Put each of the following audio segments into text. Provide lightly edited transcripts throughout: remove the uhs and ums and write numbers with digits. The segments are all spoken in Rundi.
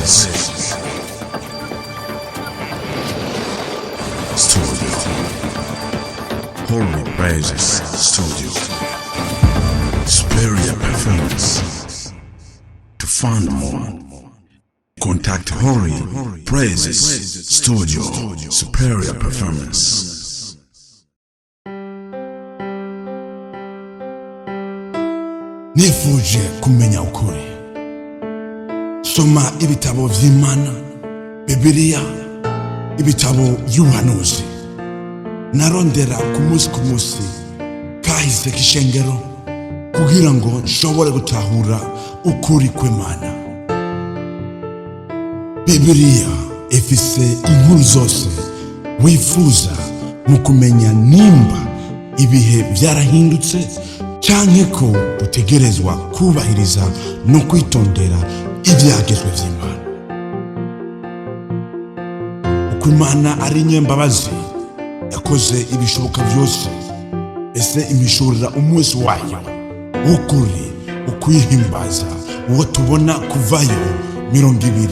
Praises Studio. Holy Praises Studio. Superior performance. To find more, contact Holy Praises Studio. Superior performance. Nifuje kumenya ukuri, soma ibitabo vy'Imana, Bibiliya, ibitabo by'ubuhanuzi. Narondera ku munsi ku munsi kahise k'ishengero kugira ngo nshobore gutahura ukuri kw'Imana. Bibiliya ifise inkuru zose wifuza mu kumenya nimba ibihe byarahindutse canke ko dutegerezwa kubahiriza no kwitondera ibyagezwe vy'Imana. Uko Imana ari nyembabazi, yakoze ibishoboka byose, ese imishurira umunsi wayo w'ukuri ukwihimbaza, uwo tubona Kuvayo 20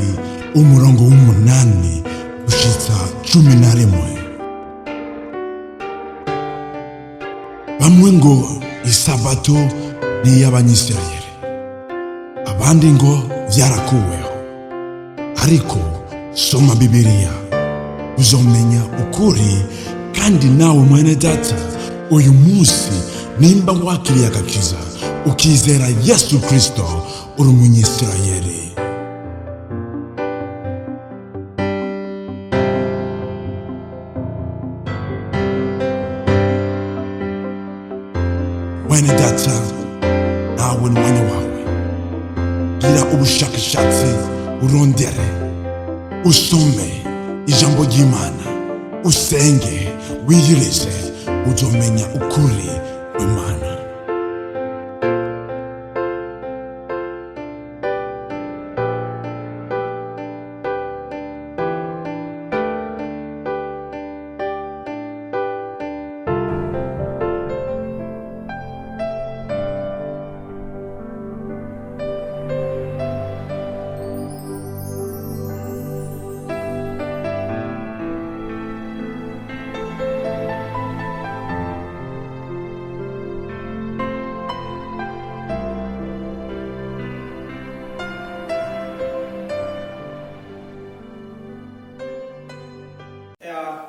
umurongo w'8 gushitsa 11. Bamwe ngo isabato ni iy'Abanyisirayeli, abandi ngo byarakuweho, ariko soma Bibiliya uzomenya ukuri. Kandi nawe mwene data, uyu munsi nimba wakiriye agakiza, ukizera Yesu Kristo, uri umunyisirayeli. Mwene data, nawe n'umwanya wawe, gira ubushakashatsi, urondere, usome ijambo ry'Imana, usenge, wiyirize, uzomenya ukuri kw'Imana.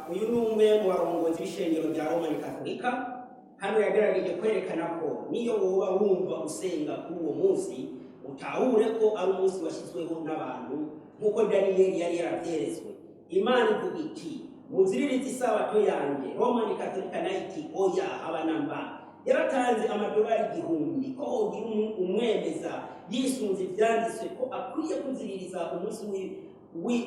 Uyu ni umwe mu barongozi b'ishengero rya Romani Katolika. Hano yagerageje kwerekana ko niyo woba wumva usenga kuri uwo munsi, utahure ko ari umunsi washyizweho n'abantu, nk'uko Daniyeli yari yarabyeretswe. Imana ivuga iti: "Muziririze isabato yanjye." Romani Katolika nayo iti: "Oya, haba namba." Yaratanze amadolari 1000 ko hogira umwemeza yisunze ibyanditswe ko akwiye kuziririza umunsi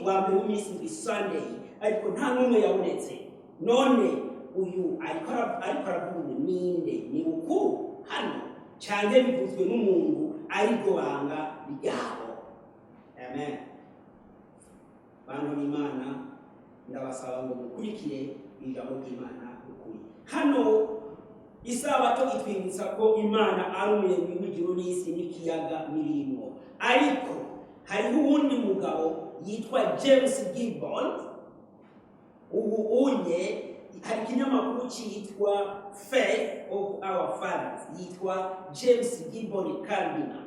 wa mbere w'iminsi indwi, Sunday, ariko nta n'umwe yabonetse. None uyu ariko aravuga ninde? Ni ukuru hano cyane bivuzwe n'umuntu ariko banga ryabo. Amen. Bantu b'Imana, ndabasaba ngo mukurikire ijambo ry'Imana ukuri. Hano isabato itwibutsa ko Imana ari umuremyi w'ijuru n'isi n'ikiyaga n'ibirimwo. Ariko hariho uwundi mugabo yitwa James Gibbon. Ubu unye hari ikinyamakuru cyitwa Faith of Our Fathers, yitwa James Gibbon Cardinal.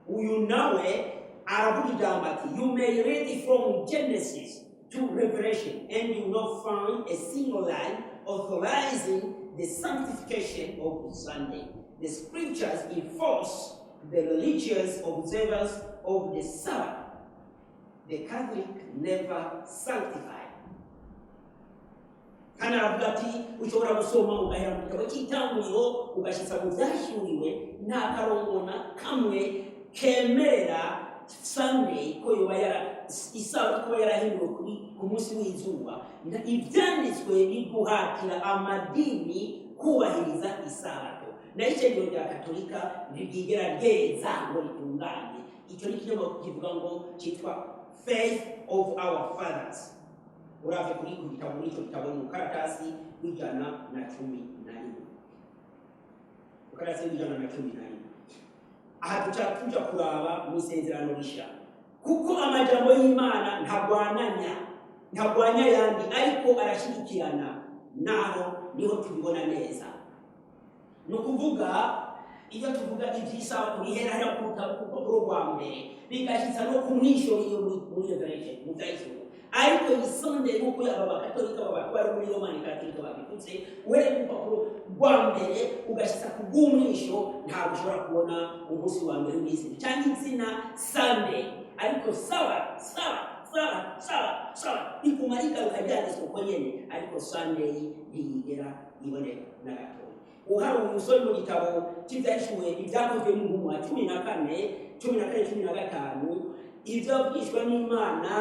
Uyu nawe aravuga ijambo ati: "You may read from Genesis to Revelation and you will not find a single line authorizing the sanctification of Sunday. The scriptures enforce the religious observance of the Sabbath. The Catholic never sanctified." Kandi aravuga ati ushobora gusoma ugahera mu gitabo cy'Itanguriro ugashyitsa mu Byahishuriwe, nta karongo na kamwe kemerera Sunday ko yoba yara isabato kuba yarahinduwe ku munsi w'izuba. Ibyanditswe biguhatira amadini kubahiriza isabato, nayo ishengero rya Katolika ntiryigera ryeza ngo ritunganye. Icyo ni ikinyamakuru kivuga ngo cyitwa Faith of Our Fathers. Uravye kuri ku gitabo, muri icyo gitabo, ni ukaratasi w'111, ukaratasi w'111. Aha tuca tuja kuraba mu Isezerano Risha. Kuko amajambo y'Imana ntagwananya, ntagwanya ayandi, ariko arashyigikirana. Naho niho tubibona neza. Ni ukuvuga, iyo tuvuga iby'isabato bihera hariya ku rupapuro rwa mbere bigashyitsa no ku mwisho iyo muri Revelation, mu Byahishuwe. Ariko yisondeye nk'uko aba Bakatolika bari muri Romani Katolika babivutse, uhereye ku rupapuro rwa mbere ugashyitsa ku bw'umwisho, ntabwo ushobora kubona umunsi wa mbere w'izina cyangwa izina Sunday. Ariko saba saba saba saba saba iguma rigaruka ryanditswe uko nyene, ariko Sunday ntiyigera iboneka na gatoya. Uhari umusore mu gitabo cy'Ibyahishuwe, Ibyakozwe mu Ntumwa 14, 14, 15, ibyo byishwe n'Imana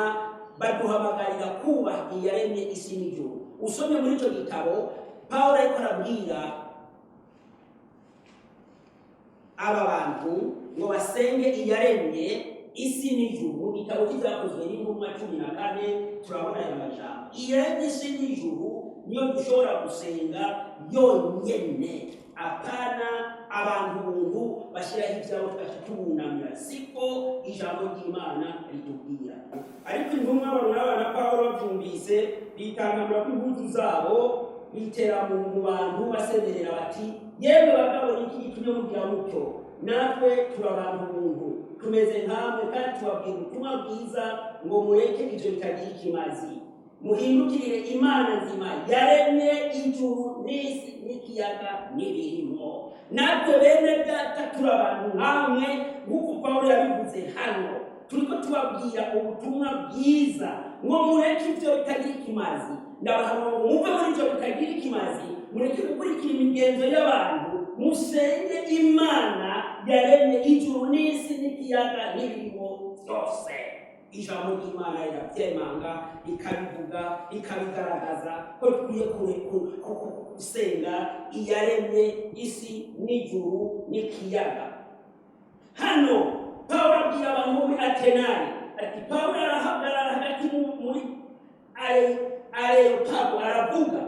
baduhamagarira kubaha iyaremye isi n'ijuru. Usomye muri icyo gitabo, Pawulo ariko arabwira aba bantu ngo basenge iyaremye isi n'ijuru. Mu gitabo cy'Ibyakozwe n'Intumwa 14 turabona aya majambo: iyaremye isi n'ijuru niyo dushobora gusenga yonyene, apana abantu buntu bashyiraho ibyabo tugaca tubunamira. Siko ijambo ry'Imana ritubwira. Ariko intumwa Barunaba na Pawulo babyumvise, bitangamura ko impuzu zabo, bitera mu bantu, basemerera bati: "Yewe bagabo, ni iki gitumye mugira mutyo? Natwe turi abantu buntu, tumeze nkamwe, kandi tubabwira ubutumwa bwiza ngo mureke ibyo bitagira ikimazi, muhindukirire Imana nzima yaremye ijuru n'isi n'ikiyaga n'ibirimo. Natwe bene data turi abantu nkamwe, nk'uko Pawulo yabivuze hano, turiko tubabwira ubutumwa bwiza ngo mureke ibyo bitagira ikimazi. Ndabahanura ngo muve muri ibyo bitagira ikimazi, mureke gukurikira imigenzo y'abantu, musenge Imana yaremye ijuru n'isi n'ikiyaga n'ibirimo byose." Ijambo ry'Imana rirabyemanga, rikabivuga, rikabigaragaza ko dukwiye gusenga iyaremye isi n'ijuru n'ikiyaga. Hano Pawulo abwira abantu bo muri Atenayi ati, Pawulo arahagarara hagati muri Areyopago aravuga,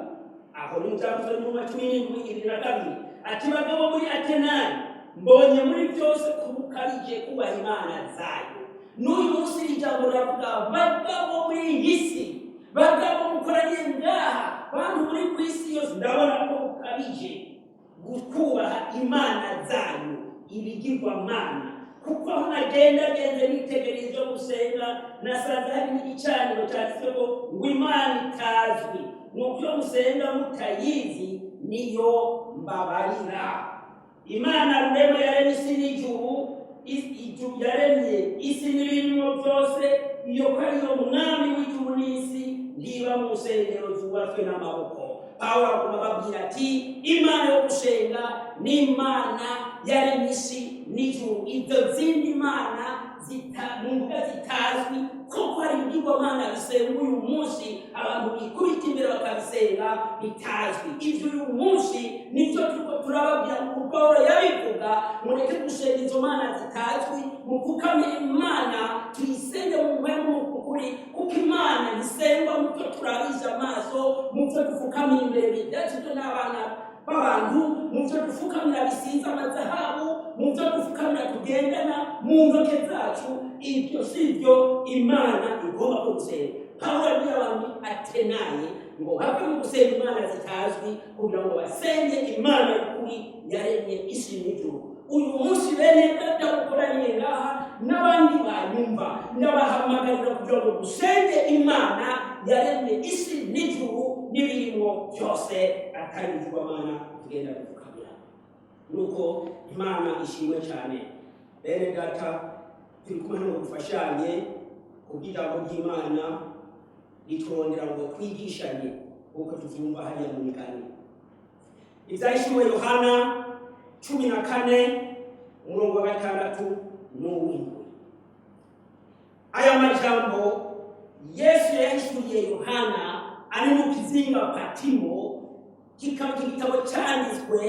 aho ni mu Byakozwe n'Intumwa 17:22, ati: "Bagabo muri Atenayi, mbonye muri byose ko mukabije kubaha imana zayo." N'uyu munsi iri jambo riravuga: bagabo muri iyi si, bagabo mukoraniye ngaha, bantu muri ku isi yose, ndabona ko mukabije kubaha imana zanyu, ibigirwamana. Kuko aho nagendagenze nitegereza ibyo gusenga, nasanze hari n'igicaniro cyanditsweho ngo "Imana itazwi". Nuko iyo musenga mutayizi, niyo mbabarira. Imana Rurema yaremye isi n'ijuru, ijuru yaremye isi n'ibirimo byose, iyo ko ariyo mwami w'ijuru n'isi, ntiba mu nsengero zubatswe n'amaboko. Pawulo aguma ababwira ati: "Imana yo gusenga ni Imana yaremye isi n'ijuru. Ibyo zindi mana mu mbuga zitazwi, koko hari ibigirwamana bisenga uyu munsi, abantu bikubita imbere bakabisenga bitazwi. Ibyo uyu munsi nibyo turiko turababwira." Nk'uko Pawulo yabivuga, mureke gusenga izo mana zitazwi, mupfukamire Imana, tuyisenge mu mpwemu ukuri, kuko Imana ntisengwa mu byo turabije amaso, mu byo dupfukamira imbere bidatswe n'abana b'abantu, mu byo dupfukamira bisize amazahabu, mu byo dupfukamira tugendana mu ntoke zacu. Ibyo si byo Imana igomba ko gusenga. Pawulo abwira abantu Atenaye ngo have mu gusenga imana zitazwi, kugira ngo basenge Imana y'ukuri yaremye isi n'ijuru. Uyu munsi, bene data mukoraniye ngaha n'abandi banyumva, ndabahamagarira kugira ngo dusenge Imana yaremye isi n'ijuru n'ibirimo byose, atari ibigirwamana tugenda dupfukamira. Nuko Imana ishimwe cyane. Bene data, turi kumwe hano ngo dufashanye kubw'ijambo ry'Imana riturondera ngo twigishanye, nk'uko tuvyumva hariya mu Migani. Ibyahishuwe Yohana 14, umurongo wa 6 n'uw'indwi. Aya majambo Yesu yahishuriye Yohana ari mu kizinga Patimo, kikaba iki gitabo cyanditswe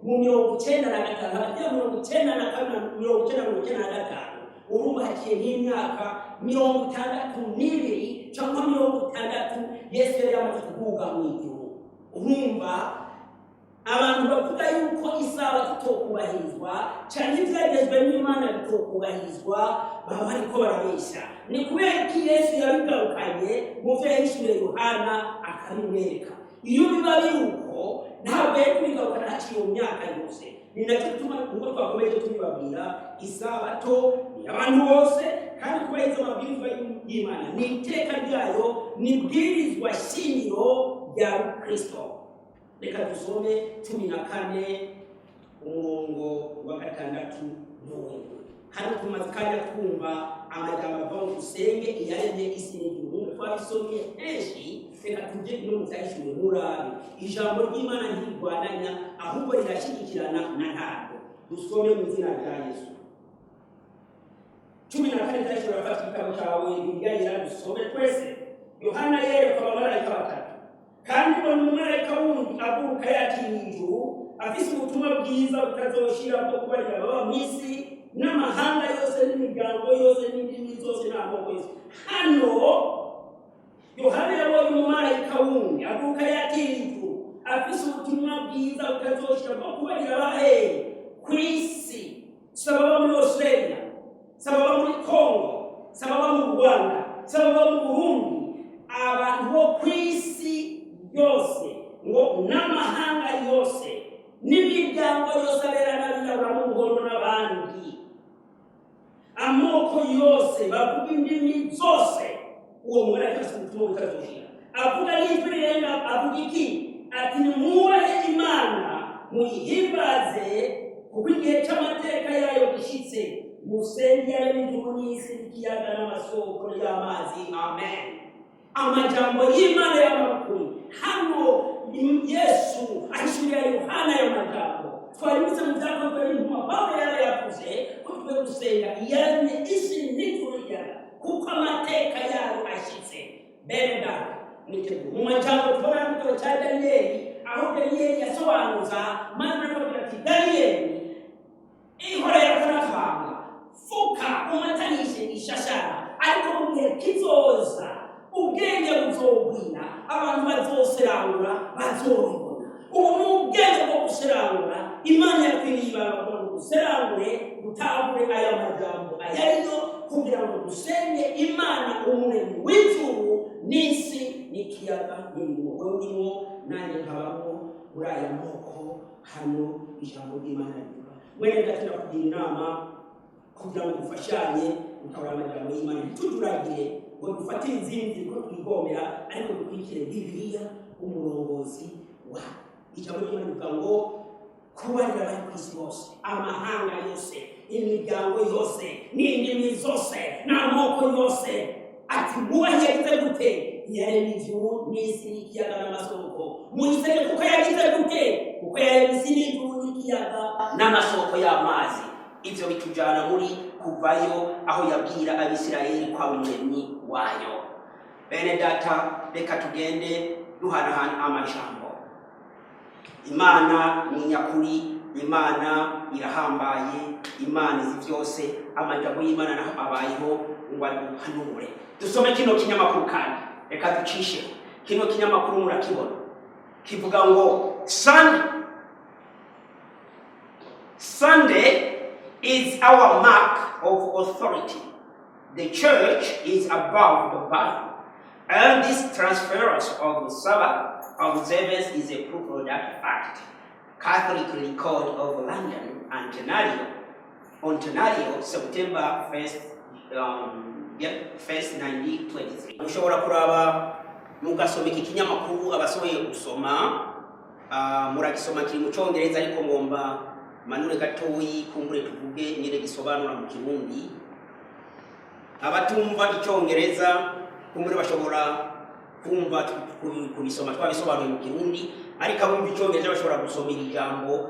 mu 95, hagati ya 92 na 90, 95. Urumva haciye nk'imyaka 62 cyangwa 60 Yesu yari yamaze kuduga mu ijuru. Urumva. Abantu bavuga yuko isabato itokubahirizwa cyane, ibyagezwe n'Imana bitokubahirizwa, baba bariko barabeshya. Ni kubera ko Yesu yabigarukanye mu byo yahishuye Yohana akabimwereka. Iyo biba biri uko, ntabwo yari kubigarukana haciye mu myaka yose. Ni nacyo gituma, nk'uko twakomeje tubibabwira, isabato ni abantu bose, kandi kubahiriza amabwirizwa y'Imana ni iteka ryayo, ni ibwirizwa shingiro rya Kristo. Reka dusome 14 umurongo wa 6 n'uwindwi. Hano tumaze kanya twumva amajambo ava ngo dusenge iyaremye isi n'ijuru. Twabisomye henshi. Reka tujye no mu Byahishuwe. Murabe, ijambo ry'Imana ntirirwananya, ahubwo rirashyigikirana na ntabwo. Dusome mu izina rya Yesu. 14 Byahishuwe. Urafata igitabo cyawe, Bibiliya Yera, dusome twese. Yohana yerekwa abamarayika batatu. "Kandi mbona umumarayika wundi aguruka yakiriye ijuru, afise ubutumwa bwiza butazoshira bwo kubarira ababa mu isi n'amahanga yose n'imiryango yose n'indimi zose n'amoko yose." Hano Yohana yabonye umumarayika wundi aguruka yakiriye ijuru, afise ubutumwa bwiza butazoshira bwo kubarira abahe ku isi. Si ababa muri Australia, si ababa muri Congo, si ababa mu Rwanda, si ababa mu Burundi, abantu bo ku isi yose, ngo n'amahanga yose n'imiryango yose, abera n'abirabura n'umuhondo n'abandi, amoko yose, bavuga indimi zose. Uwo mumarayika afite ubutumwa butazoshira, avuga n'ijwi rirenga. Avuga iki? Ati: "Nimwubahe Imana, muyihimbaze, kuko igihe cy'amateka yayo gishyitse. Musenge yaremye ijuru n'isi n'ikiyaga n'amasoko y'amazi." Amen. Amajambo y'Imana y'amakuru hano, Yesu ahishurira Yohana ayo majambo twaributse mu Byakozwe n'Intumwa. Pawulo yarayavuze ko twe gusenga iyaremye isi n'ijuru n'ikiyaga, kuko amateka yayo ashyitse. Bene data, mwitegure. Mu majambo tubona mu gitabo cya Daniyeli, aho Daniyeli yasobanuza, maze arakabwira ati: "Daniyeli, ihorera kanakanga, fuka umatanishe ishashara, ariko mu gihe kizoza ubwenge buzogwira, abantu bazoserangura, bazobibona." Ubu ni ubwenge bwo guserangura. Imana yakwiriye ibanga kugira ngo duserangure, dutahure aya majambo ayariyo, kugira ngo dusenge Imana umuremyi w'ijuru n'isi n'ikiyaga n'ibirimo. Wewe urimo, nanjye nkabamo muri aya moko. Hano ijambo ry'Imana rivuga, mwene data, ndakugira inama kugira ngo dufashanye gutahura amajambo y'Imana. Ntitujuragire ngo dufatire izindi ko twigombera, ariko dukurikire Bibiliya, umurongozi wa ijambo ry'Imana. Rivuga ngo kubarira abari ku isi bose, amahanga yose, imiryango yose n'indimi zose n'amoko yose, ati: "Mwubahe yagize gute? Yaremye ijuru n'isi n'ikiyaga n'amasoko. Muyisenge kuko yagize gute? Kuko yaremye isi n'ijuru n'ikiyaga n'amasoko y'amazi." Ibyo bitujyana muri Kuvayo, aho yabwira Abisirayeli ko ari umuremyi wayo. Bene data, reka tugende duhanahana amajambo. Imana ni nyakuri, Imana irahambaye, Imana izi byose. Amajambo y'Imana naho abayeho ngo aduhanure. Dusome kino kinyamakuru kandi reka ducisheho kino kinyamakuru. Murakibona, kivuga ngo "Sunday is our mark of authority. The church is above the Bible. And this transference of Sabbath observance is a proof of that fact." Catholic Record of London, Ontario, September 1st, yeah, 1st 1923. Ushobora kuraba mugasoma iki kinyamakuru. Abasoboye gusoma, muragisoma. Kiri mu Cyongereza, ariko ngomba manure gatoyi, kumbure tuvuge nyine gisobanura mu Kirundi. Abatumva Icyongereza kumbure bashobora kumva kubisoma, twabisobanuye mu Kirundi, ariko abumva Icyongereza bashobora gusoma iri jambo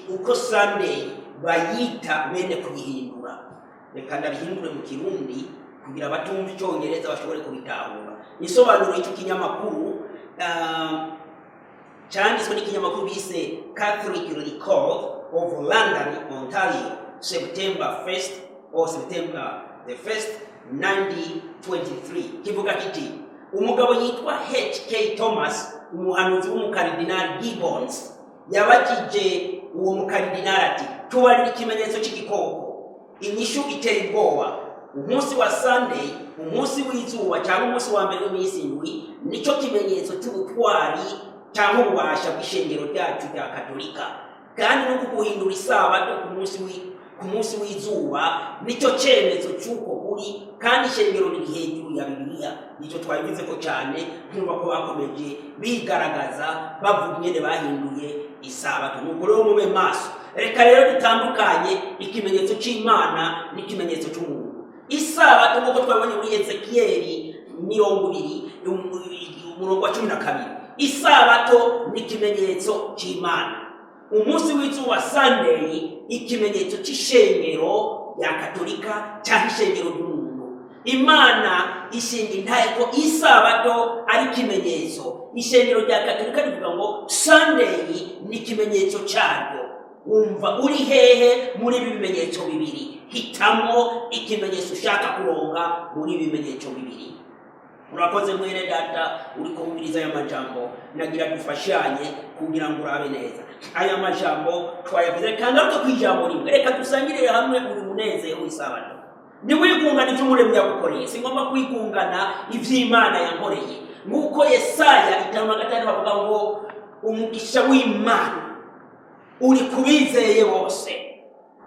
uko Sunday bayita bene kubihindura. Reka ndabihindure mu Kirundi kugira abatumva Icyongereza bashobore kubitahura. Isobanuro y'icyo kinyamakuru cyanditswe n'ikinyamakuru bise Catholic Record of London, Ontario, September 1st or September the 1st 1923, kivuga kiti: Umugabo yitwa H.K. Thomas, umuhanuzi w'umukaridinali Gibbons, yabajije uwo mukaridinali ati: "Tubarira ikimenyetso cy'igikoko." Inyishu itera ubwoba: umunsi wa Sunday, umunsi w'izuba cyangwa umunsi wa mbere w'iminsi indwi, nicyo kimenyetso cy'ubutwari cyangwa ububasha bw'ishengero ryacu rya Katolika, kandi no guhindura isabato ku munsi w'izuba nicyo cyemezo cy'uko kuri, kandi ishengero riri hejuru ya Bibiliya. Nicyo twabivuze ko cyane, nkumva ko bakomeje bigaragaza bavuga ingene bahinduye isabato. Nuko rero mube maso. Reka rero dutandukanye ikimenyetso cy'Imana n'ikimenyetso cy'umuntu. Isabato, nk'uko twabonye muri Ezekiyeli 20, umurongo wa 12, isabato ni ikimenyetso cy'Imana. Umunsi w'izuba, Sunday, ikimenyetso cy'ishengero rya Katolika cyangwa ishengero ry'umuntu. Imana ishinga intahe ko isabato ari ikimenyetso. Ishengero rya Katolika rivuga ngo Sunday ni ikimenyetso cyaryo. Wumva uri hehe muri ibi bimenyetso bibiri? Hitamo ikimenyetso ushaka kuronka muri ibi bimenyetso bibiri. Urakoze, mwene data uri kumviriza aya majambo. Nagira dufashanye kugira ngo urabe neza aya majambo twayavuze. Reka ngaruke ku ijambo rimwe. Reka dusangirire hamwe uyu munezero w'isabato. Ntiwigungane ivyo Umuremyi yagukoreye. Si ngombwa kwigungana ivy'Imana yankoreye. Nk'uko Yesaya 55 bavuga ngo umugisha w'Imana uri kubizeye bose,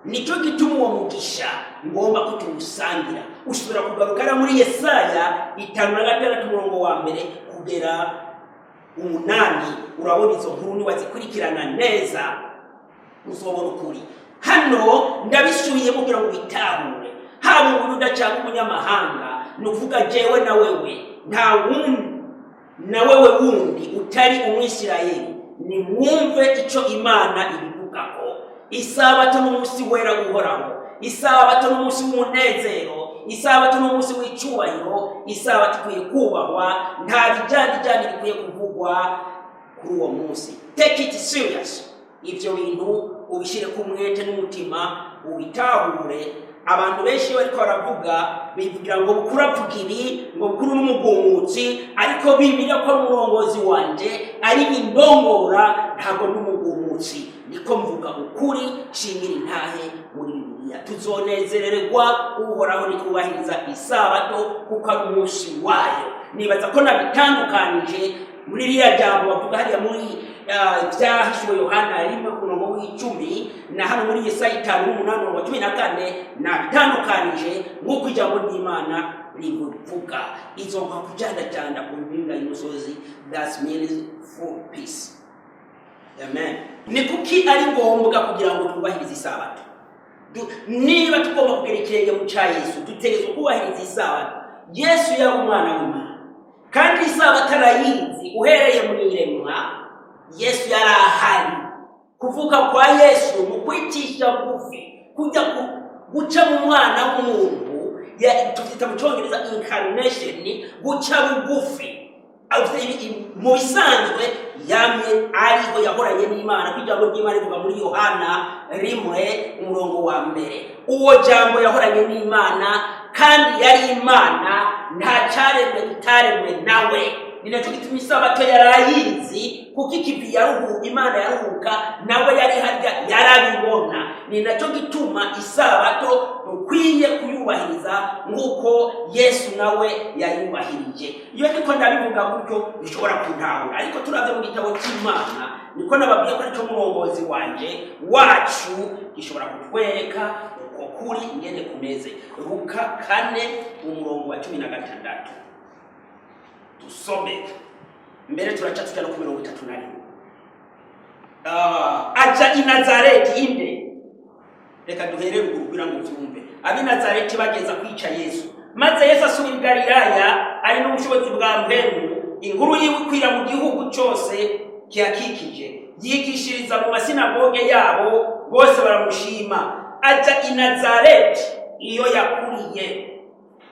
nicyo gituma uwo mugisha ngomba ko tuwusangira. Usubira kugaruka rero muri Yesaya 56, umurongo wa 1 kugera 8, urabona izo nkuru. Niwazikurikirana neza uzobona ukuri. Hano ndabisubiye kugira ngo bitahure. Haba Umuyuda cyangwa umunyamahanga, ni ukuvuga jewe na wewe, nta wundi na wewe wundi utari Umwisirayeli, nimwumve icyo Imana ibivugako. Isabato n'umunsi wera uhoraho. Isabato n'umunsi w'umunezero. Isabato n'umunsi w'icyubahiro. Isabato ikwiye kubahwa. Nta bijyanijyani bikwiye kuvugwa kuri uwo munsi. Take it serious. Ibyo bintu ubishyire ku mwete n'umutima, ubitahure. Abantu benshi iyo bariko baravuga bivugira ngo Bukuru avuga ibi, ngo Bukuru n'umugumutsi, ariko bibira ko ari umurongozi wanje, ari indongora. Ntabwo ndi umugumutsi, niko mvuga ukuri nshingira intahe muri Bibiliya. Tuzonezererwa Uhoraho nitwubahiriza isabato, kuko ari umunsi wayo. Nibaza ko nabitandukanije muri ririya jambo bavuga hariya muri Byahishuwe Yohana 1 ku murongo w'10, na hano muri Yesaya 58, umurongo wa 14. Nabitandukanije nk'uko ijambo ry'Imana ribivuga. Izo nka kujandajanda ku mpinga y'umusozi, that means full peace. Amen. Ni kuki ari ngombwa kugira ngo twubahirize isabato? Niba tugomba kugera ikirenge mu cya Yesu, dutegerezwa kubahiriza isabato. Yesu yari umwana w'Imana, kandi isabato arayizi. Uhereye mu iremwa Yesu yari ahari. Kuvuka kwa Yesu mu kwicisha bugufi, kujya guca mu mwana w'umuntu, tuvyita mu Cyongereza incarnation, guca bugufi. Mu bisanzwe yamye ariho, yahoranye n'Imana, ko ijambo ry'Imana rivuga muri Yohana 1, umurongo wa 1: uwo jambo yahoranye n'Imana kandi yari Imana, nta cyaremwe kitaremwe nawe. Ni nacyo gituma isabato yari ayizi, kuko ikivi yaruhu Imana yaruhuka nawe yari harya, yarabibona. Ni nacyo gituma isabato dukwiye kuyubahiriza nk'uko Yesu nawe yayubahirije. Iyo niko ndabivuga gutyo bishobora kuntahura, ariko turavye mu gitabo cy'Imana, niko nababwiye ko aricyo murongozi wanje wacu, gishobora kutwereka uko kuri ingene kumeze. Luka 4, umurongo wa 16, dusome mbere, turaca tuja no ku 31. Aja i Nazareti inde? Reka duhere ruguru kugira ngo uvyumve. Ab'i Nazareti bageza kwica Yesu. Maze Yesu asubira i Galilaya ari n'ubushobozi bwa Mpwemu, inkuru yiwe ikwira mu gihugu cyose kihakikije. Yigishiriza mu masinagoge yabo, bose baramushima. Aja i Nazareti iyo yakuriye.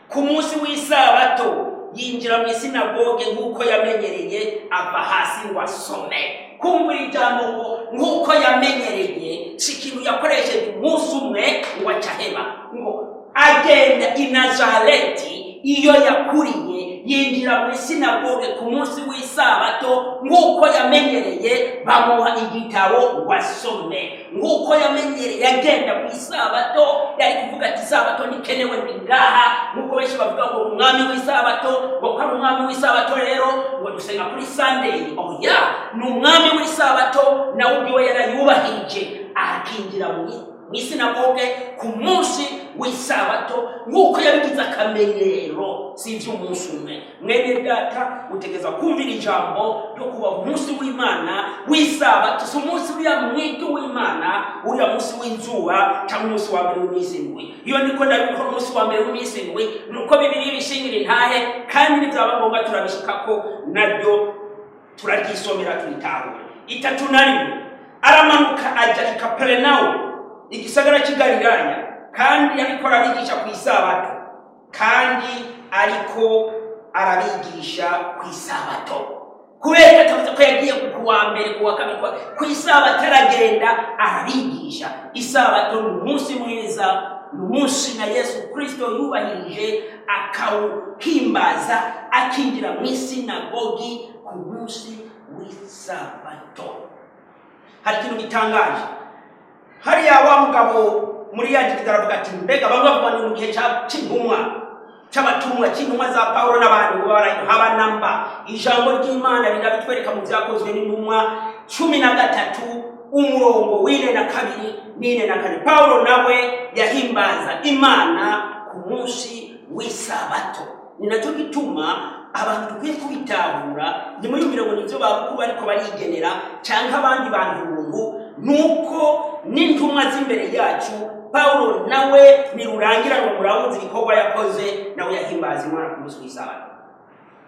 Ku munsi w'isabato yinjira mu isinagoge nk'uko yamenyereye, ava hasi ngo asome. Kumva ijambo ngo nk'uko yamenyereye, si ikintu yakoresheje umunsi umwe ngo acaheba, ngo agenda i Nazareti iyo yakuriye. Yinjira muri sinagoge ku munsi w'isabato nk'uko yamenyereye, bamuha igitabo ngo asome. Nk'uko yamenyereye, yagenda ku isabato. Yari kuvuga ati: "Isabato ntikenewe, ndi ngaha." Nk'uko benshi bavuga ngo umwami w'isabato, ngo ko ari umwami w'isabato rero ngo dusenga kuri Sunday. Oya, ni umwami w'isabato, nawe ubwiwe yarayubahirije, akinjira mu isinagoge ku munsi w'isabato nk'uko yabigize akamenyero. Si iby'umunsi umwe. Mwene data, utegeza kumvira ijambo ryo kuba umunsi w'Imana w'isabato. Si umunsi uriya mwito w'Imana, uriya munsi w'inzuba cyangwa umunsi wa mbere w'iminsi indwi. Iyo niko ndabikora, umunsi wa mbere w'iminsi indwi ni uko Bibiliya ibishingira intahe, kandi nibyaba ngombwa turabishikako, naryo turaryisomera turitahure. 31, aramanuka ajya i Kaperinawumu, igisagara cy'i Galilaya, kandi ariko arabigisha ku isabato. Kandi ariko arabigisha ku isabato. Kubera ko atavuze ko yagiye ku wa mbere, ku wa kabiri, ku isabato aragenda arabigisha. Isabato ni umunsi mwiza, ni umunsi na Yesu Kristo yubahirije, akawuhimbaza, akinjira mu isinagogi ku munsi w'isabato. Hari ikintu gitangaje hariya. Wa mugabo muri ya gitabo aravuga ati: "Mbega bamwe bavuga ni mu gihe c'intumwa, c'abatumwa, c'intumwa za Pawulo n'abandi ngo haba namba." Ijambo ry'Imana rirabitwereka mu Byakozwe n'Intumwa 13, umurongo w'ine na kabiri n'ine na kane. Pawulo nawe yahimbaza Imana ku munsi w'isabato. Ni nacyo gituma abantu dukwiye kubitahura. Ntimuyumvire ngo nibyo babukuru ariko barigenera cyangwa abandi bantu buntu. Nuko n'intumwa z'imbere yacu, Pawulo nawe nirurangira ngo murabuze ibikorwa yakoze, nawe yahimbaza Imana ku munsi w'isabato.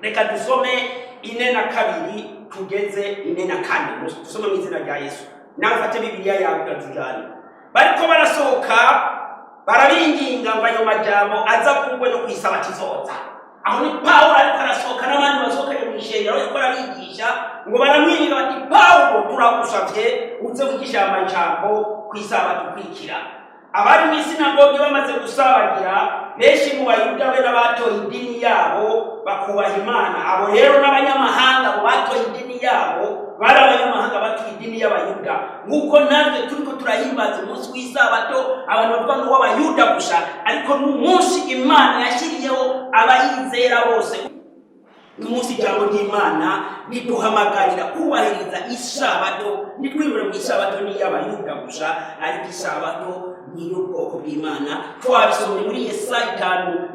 Reka dusome 42 tugeze 44. Dusome mu izina rya Yesu. Nawe ufate Bibiliya yawe ugatujyane. Bariko barasohoka, barabinginga ngo ayo majambo aza kugwe no kwisabato izoza. Aho ni Pawulo ariko arasohoka n'abandi basohokanye mu ishengero, ariko arabigisha, ngo baramwinginga bati: "Pawulo, turagusavye uze wigisha aya majambo ku isabato ukurikira." Abari mu isinagogi bamaze gusabagira, benshi mu Bayuda be n'abatoye idini yabo bakubaha Imana. Abo rero n'abanyamahanga, abo batoye idini yabo bari abanyamahanga batuye idini y'Abayuda, nk'uko natwe turiko turahimbaza umunsi w'isabato. Abantu bavuga ngo w'Abayuda gusa, ariko ni umunsi Imana yashyiriyeho abayizera bose. Uyu munsi ijambo ry'Imana riduhamagarira kubahiriza isabato. Ntitwibure mu isabato ni iy'Abayuda gusa, ariko isabato ni iy'ubwoko bw'Imana. Twabisomye muri Yesaya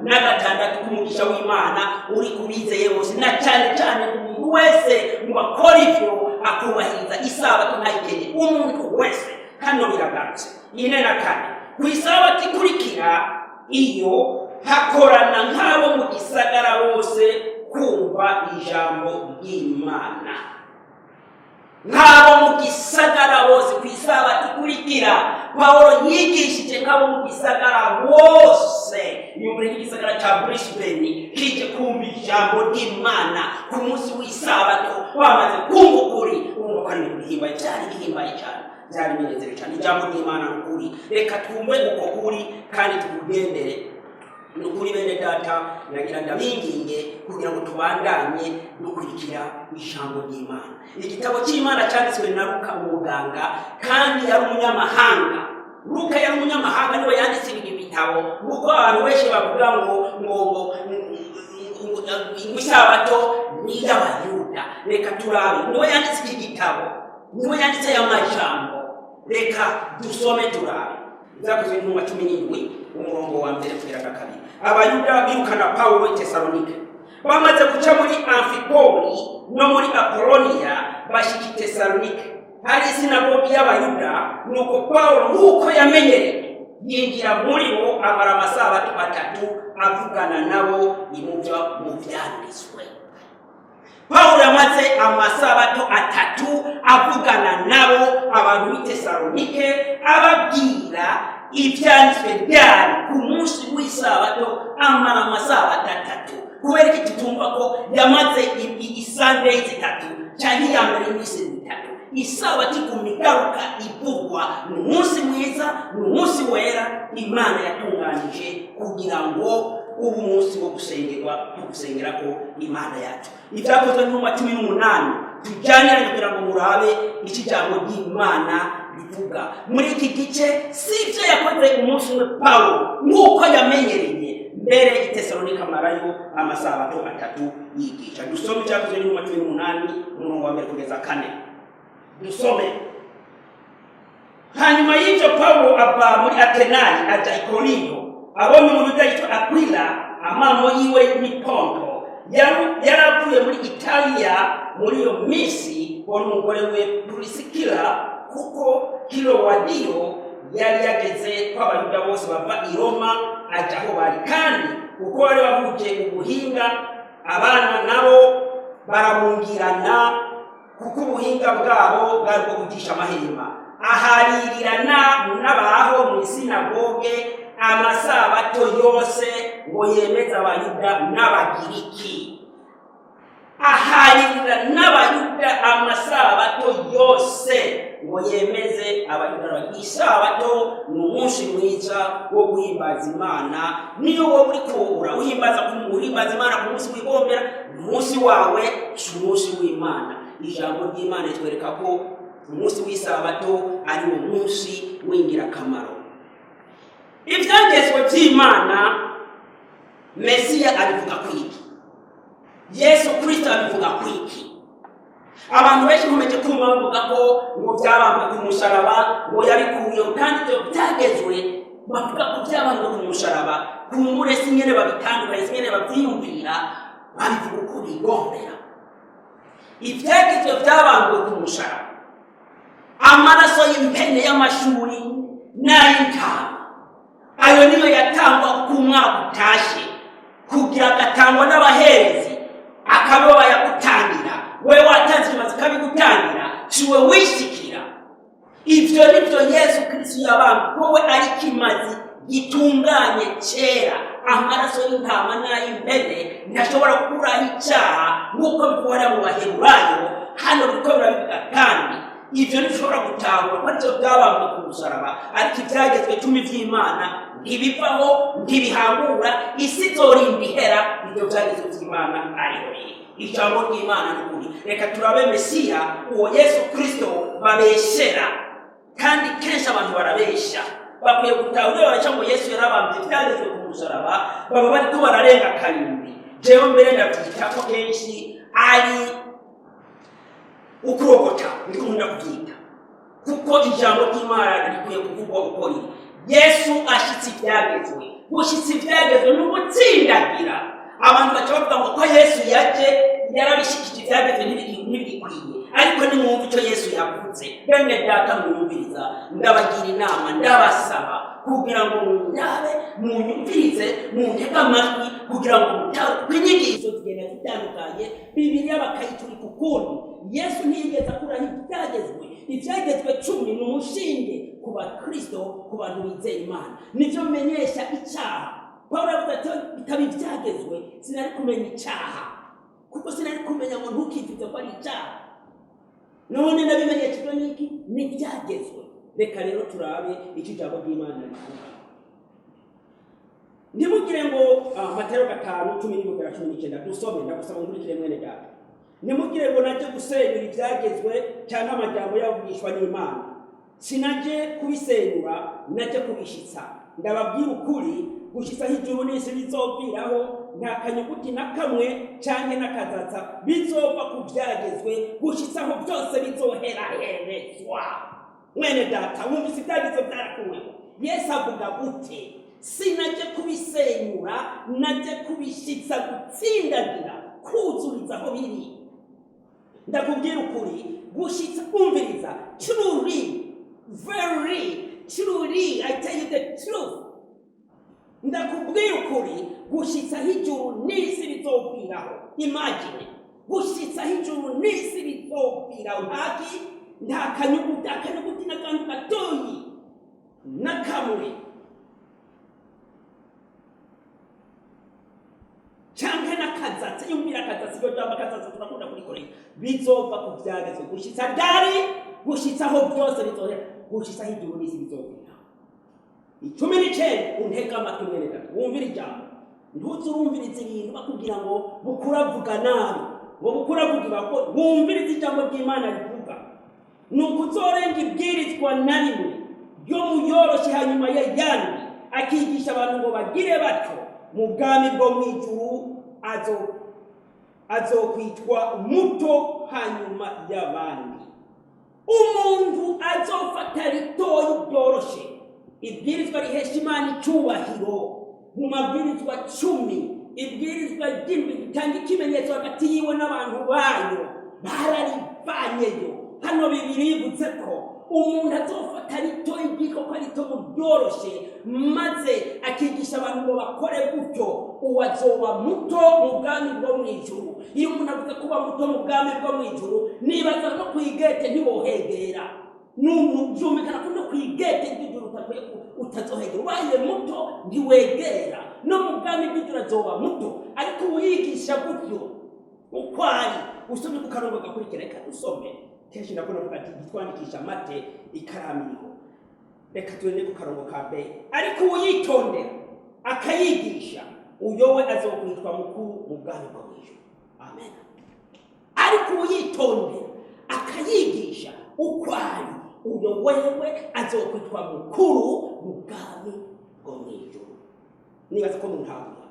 56 ko umugisha w'Imana uri ku bizeye bose, na cyane cyane umuntu wese ngo akora ibyo, akubahiriza isabato ntayikenye. Umuntu wese hano biragarutse. 44, ku isabato ikurikira iyo, hakorana nk'abo mu gisagara bose kumva ijambo ry'Imana. Nk'abo mu gisagara bose, ku isabato ikurikira Pawulo yigishije nk'abo mu gisagara bose. Yumvire nk'igisagara cya Brisbane kije kumva ijambo ry'Imana ku munsi w'isabato, bamaze kumva ukuri. Urumva ko ari ibintu bihimbaye, byari bihimbaye cyane, byari binezero cyane. Ijambo ry'Imana ni ukuri. Reka twumve uko kuri kandi tukugendere. Ni ukuri, bene data, nagira ndabinginge kugira ngo tubandanye dukurikira ijambo ry'Imana. Igitabo cy'Imana cyanditswe na Luka umuganga, kandi yari umunyamahanga. Luka yari umunyamahanga, niwe yanditse ibi bitabo. Kuko abantu benshi bavuga ngo isabato ni iy'Abayuda. Reka turabe, niwe yanditse iki gitabo, niwe yanditse aya majambo. Reka dusome turabe Ibyakozwe n'Intumwa 17, umurongo wa mbere kugera na kabiri. Abayuda birukana Pawulo i Tesalonike. Bamaze guca muri Amfipoli no muri Apoloniya, bashika i Tesalonike. Hari isinagogi y'Abayuda. Nuko Pawulo, nk'uko yamenyereye, yinjira muri bo, amara amasabato 3 avugana nabo imuvyo mu vyanditswe. Pawulo yamaze amasabato 3 avugana nabo, abantu b'i Tesalonike, ababwira ibyanditswe. Byari ku munsi w'isabato, amara amasabato 3. Kubera iki tutumva ko yamaze i Sunday 3 cyangwa iya mbere y'iminsi 3? Isabato iguma igaruka ivugwa. Ni umunsi mwiza, ni umunsi wera Imana yatunganije kugira ngo uba umunsi wo gusengerwa, wo gusengerako Imana yacu. Ibyakozwe n'Intumwa 18, tujyaniranye kugira ngo murabe icyo ijambo ry'Imana rivuga muri iki gice. Si ibyo yakoze umunsi umwe Pawulo nk'uko yamenyereye mbere i Tesalonika, amarayo amasabato 3 yigisha. Dusome Ibyakozwe n'Intumwa 18, umurongo wa 1 kugeza 4. Dusome. Hanyuma y'ibyo, Pawulo ava muri Atenayi aja i Korinto. Abonye Umuyuda yitwa Akwila, amamo yiwe ni Ponto, yaravuye muri Italiya muri iyo minsi, bo n'umugore we Purisikila, kuko Kilowadiyo yari yageze ko Abayuda bose bava i Roma, aja aho bari. Kandi kuko bari bahuje ubuhinga, abana nabo barabungirana, kuko ubuhinga bwabo bwari bwo kugisha amahema. Aharirirana n'abaho mu isinagoge amasabato yose ngo yemeze Abayuda n'Abagiriki. Aharirira n'Abayuda amasabato yose ngo yemeze Abayuda n'Abagiriki. Isabato ni umunsi mwiza wo guhimbaza Imana. Niyo wowe uri kuwura uhimbaza Imana ku munsi wigombera, ni umunsi wawe, si umunsi w'Imana. Ijambo ry'Imana ritwereka ko umunsi w'isabato ari wo munsi w'ingirakamaro. Ibyagezwe by'Imana, Mesiya abivuga kwiki? Yesu Kirisito abivuga kwiki? Abantu benshi nkomeje kumva bavuga ko ngo byabambwe ku musaraba, ngo yabikuyeho. Kandi ibyo byagezwe bavuga ko byabambwe ku musaraba, kumbure si nyene babitandukanye, si nyene babyiyumvira, babivuga uko bigombera. Ibyagezwe byabambwe ku musaraba, amaraso y'impene, y'amashuri n'ay'intama, ayo niyo yatangwa uko umwaka utashe, kugira agatangwa n'abaherezi, akaba bayagutangira. Wewe watanze ikimazi kabigutangira, siwe wishikira. Ibyo nibyo Yesu Kristo yabambwe, wowe ari ikimazi gitunganye cyera. Amaraso y'intama n'ay'impene ntashobora gukuraho icyaha nk'uko bivugwa mu Baheburayo. Hano biriko birabivuga, kandi ibyo ntibishobora gutahura ko aribyo byabambwe ku musaraba. Ariko ibyagezwe 10 by'Imana ntibivaho, ntibihangura, isi izorinda ihera ibyo byagezwe by'Imana ariho biri. Ijambo ry'Imana ni ukuri. Reka turabe Mesiya, uwo Yesu Kristo babeshera. Kandi kenshi abantu barabesha, bakwiye gutahura iyo baca ngo Yesu yarabambye ibyagezwe ku musaraba, baba bariko bararenga karindwi. Jewe mbere ndabyita ko kenshi ari ukurogota, ndiko nkunda kubyita, kuko ijambo ry'Imana rikwiye kuvugwa uko riri. Yesu ashitse ibyagezwe. Gushyitsa ibyagezwe ni ugutsindagira. Abantu baca bavuga ngo ko Yesu yaje yarabishikije, ibyagezwe ntibikwiye. Ariko nimwumva icyo Yesu yavuze. Bene data mwumviriza, ndabagira inama, ndabasaba kugira ngo mundabe, munyumvirize, muntege amatwi kugira ngo mutahe, kuko inyigisho zigenda zitandukanye, Bibiliya bakayiturika ukundi. Yesu ntiyigeze akuraho ibyagezwe. Ibyagezwe 10 ni umushinge ku bakristo, ku bantu bizera Imana, nibyo bimenyesha icyaha. Pawulo yavuze ati: "Bitaba ibyagezwe, sinari kumenya icyaha, kuko sinari kumenya ngo ntukifuze ko ari icyaha. None nabimenyeshejwe n'iki? N'ibyagezwe." Reka rero turabe icyo ijambo ry'Imana rivuga. Ntimugire ngo Matayo 5, 11 kugera 19. Dusome, ndagusaba nkurikire, mwene data. Ntimugire ngo najye gusenyura ibyagezwe cyangwa amajambo yavugishwa n'Imana. Sinajye kubisenyura, najye kubishitsa. Ndababwira ukuri, gushitsaho ijuru n'isi bizoviraho, nta kanyuguti na kamwe canke n'akazatsa bizova ku byagezwe, gushitsaho byose bizoheraherezwa. Mwene data, wumvise, ibyagezwe byarakuweho. Yesu avuga gute? Sinajye kubisenyura, najye kubishitsa, gutsindagira, kuzuriza aho biri. Ndakubwira ukuri, gushitsa, umviriza, truly, very truly, I tell you the truth, ndakubwira ukuri, gushitsaho ijuru n'isi bizoviraho. Imagine, gushitsaho ijuru n'isi bizoviraho, ntaki, nta kanyuguti, akanyuguti n'akantu gatoyi na kamwe canke n'akazatsi, yumvira akazatsi, iryo jambo akazatsi turakunda kurikoresha, bizova ku vyagezwe. Gushitsa ryari? Gushitsa aho byose bizohera, gushitsa aho ijuru n'isi bizoviraho. 19, untega amatwi, mwene data, wumvira ijambo. Ntuze urumviriza ibintu bakubwira ngo bukuravuga nabi, ngo bukuravuga ibako. Wumvirize ijambo ry'Imana rivuga. Ni ukuzorenga ibwirizwa na rimwe ryo mu yoroshye hanyuma y'ayandi, akigisha abantu ngo bagire batyo, mu bwami bwo mu ijuru azokwitwa muto hanyuma y'abandi. Umuntu azofata ritoyi ryoroshe, ibwirizwa rihesha Imana icyubahiro mu mabwirizwa 10, ibwirizwa ry'indwi ritanga ikimenyetso hagati yiwe n'abantu bayo, bararivanyeyo. Hano Bibiri bivuze ko umuntu azofata ritoyi ryitwa ko rito mu ryoroshe, maze akigisha abantu ngo bakore gutyo, uwo azoba muto mu bwami bwo mu ijuru. Iyo umuntu avuze kuba muto mu bwami bwo mu ijuru, nibaza no ku igete ntiwohegera. Byumvikana ko no ku igete ry'ijuru utakwiye utazohegera. Ubaye muto ntiwegera, no mu bwami bw'ijuru azoba muto. Ariko uwigisha gutyo uko ari, usomye ku karongo gakurikira. Reka dusome. Kenshi ndakunda kuvuga ati twandikisha amate, ikaramu iriho. Reka tugende ku karongo ka mbere. Ariko uwuyitondera akayigisha, uyo we azokwitwa mukuru mu bwami bwo mu ijuru. Amen. Ariko uwuyitondera akayigisha uko ari, uyo wewe azokwitwa mukuru mu bwami bwo mu ijuru. Nibaza ko mu ntangura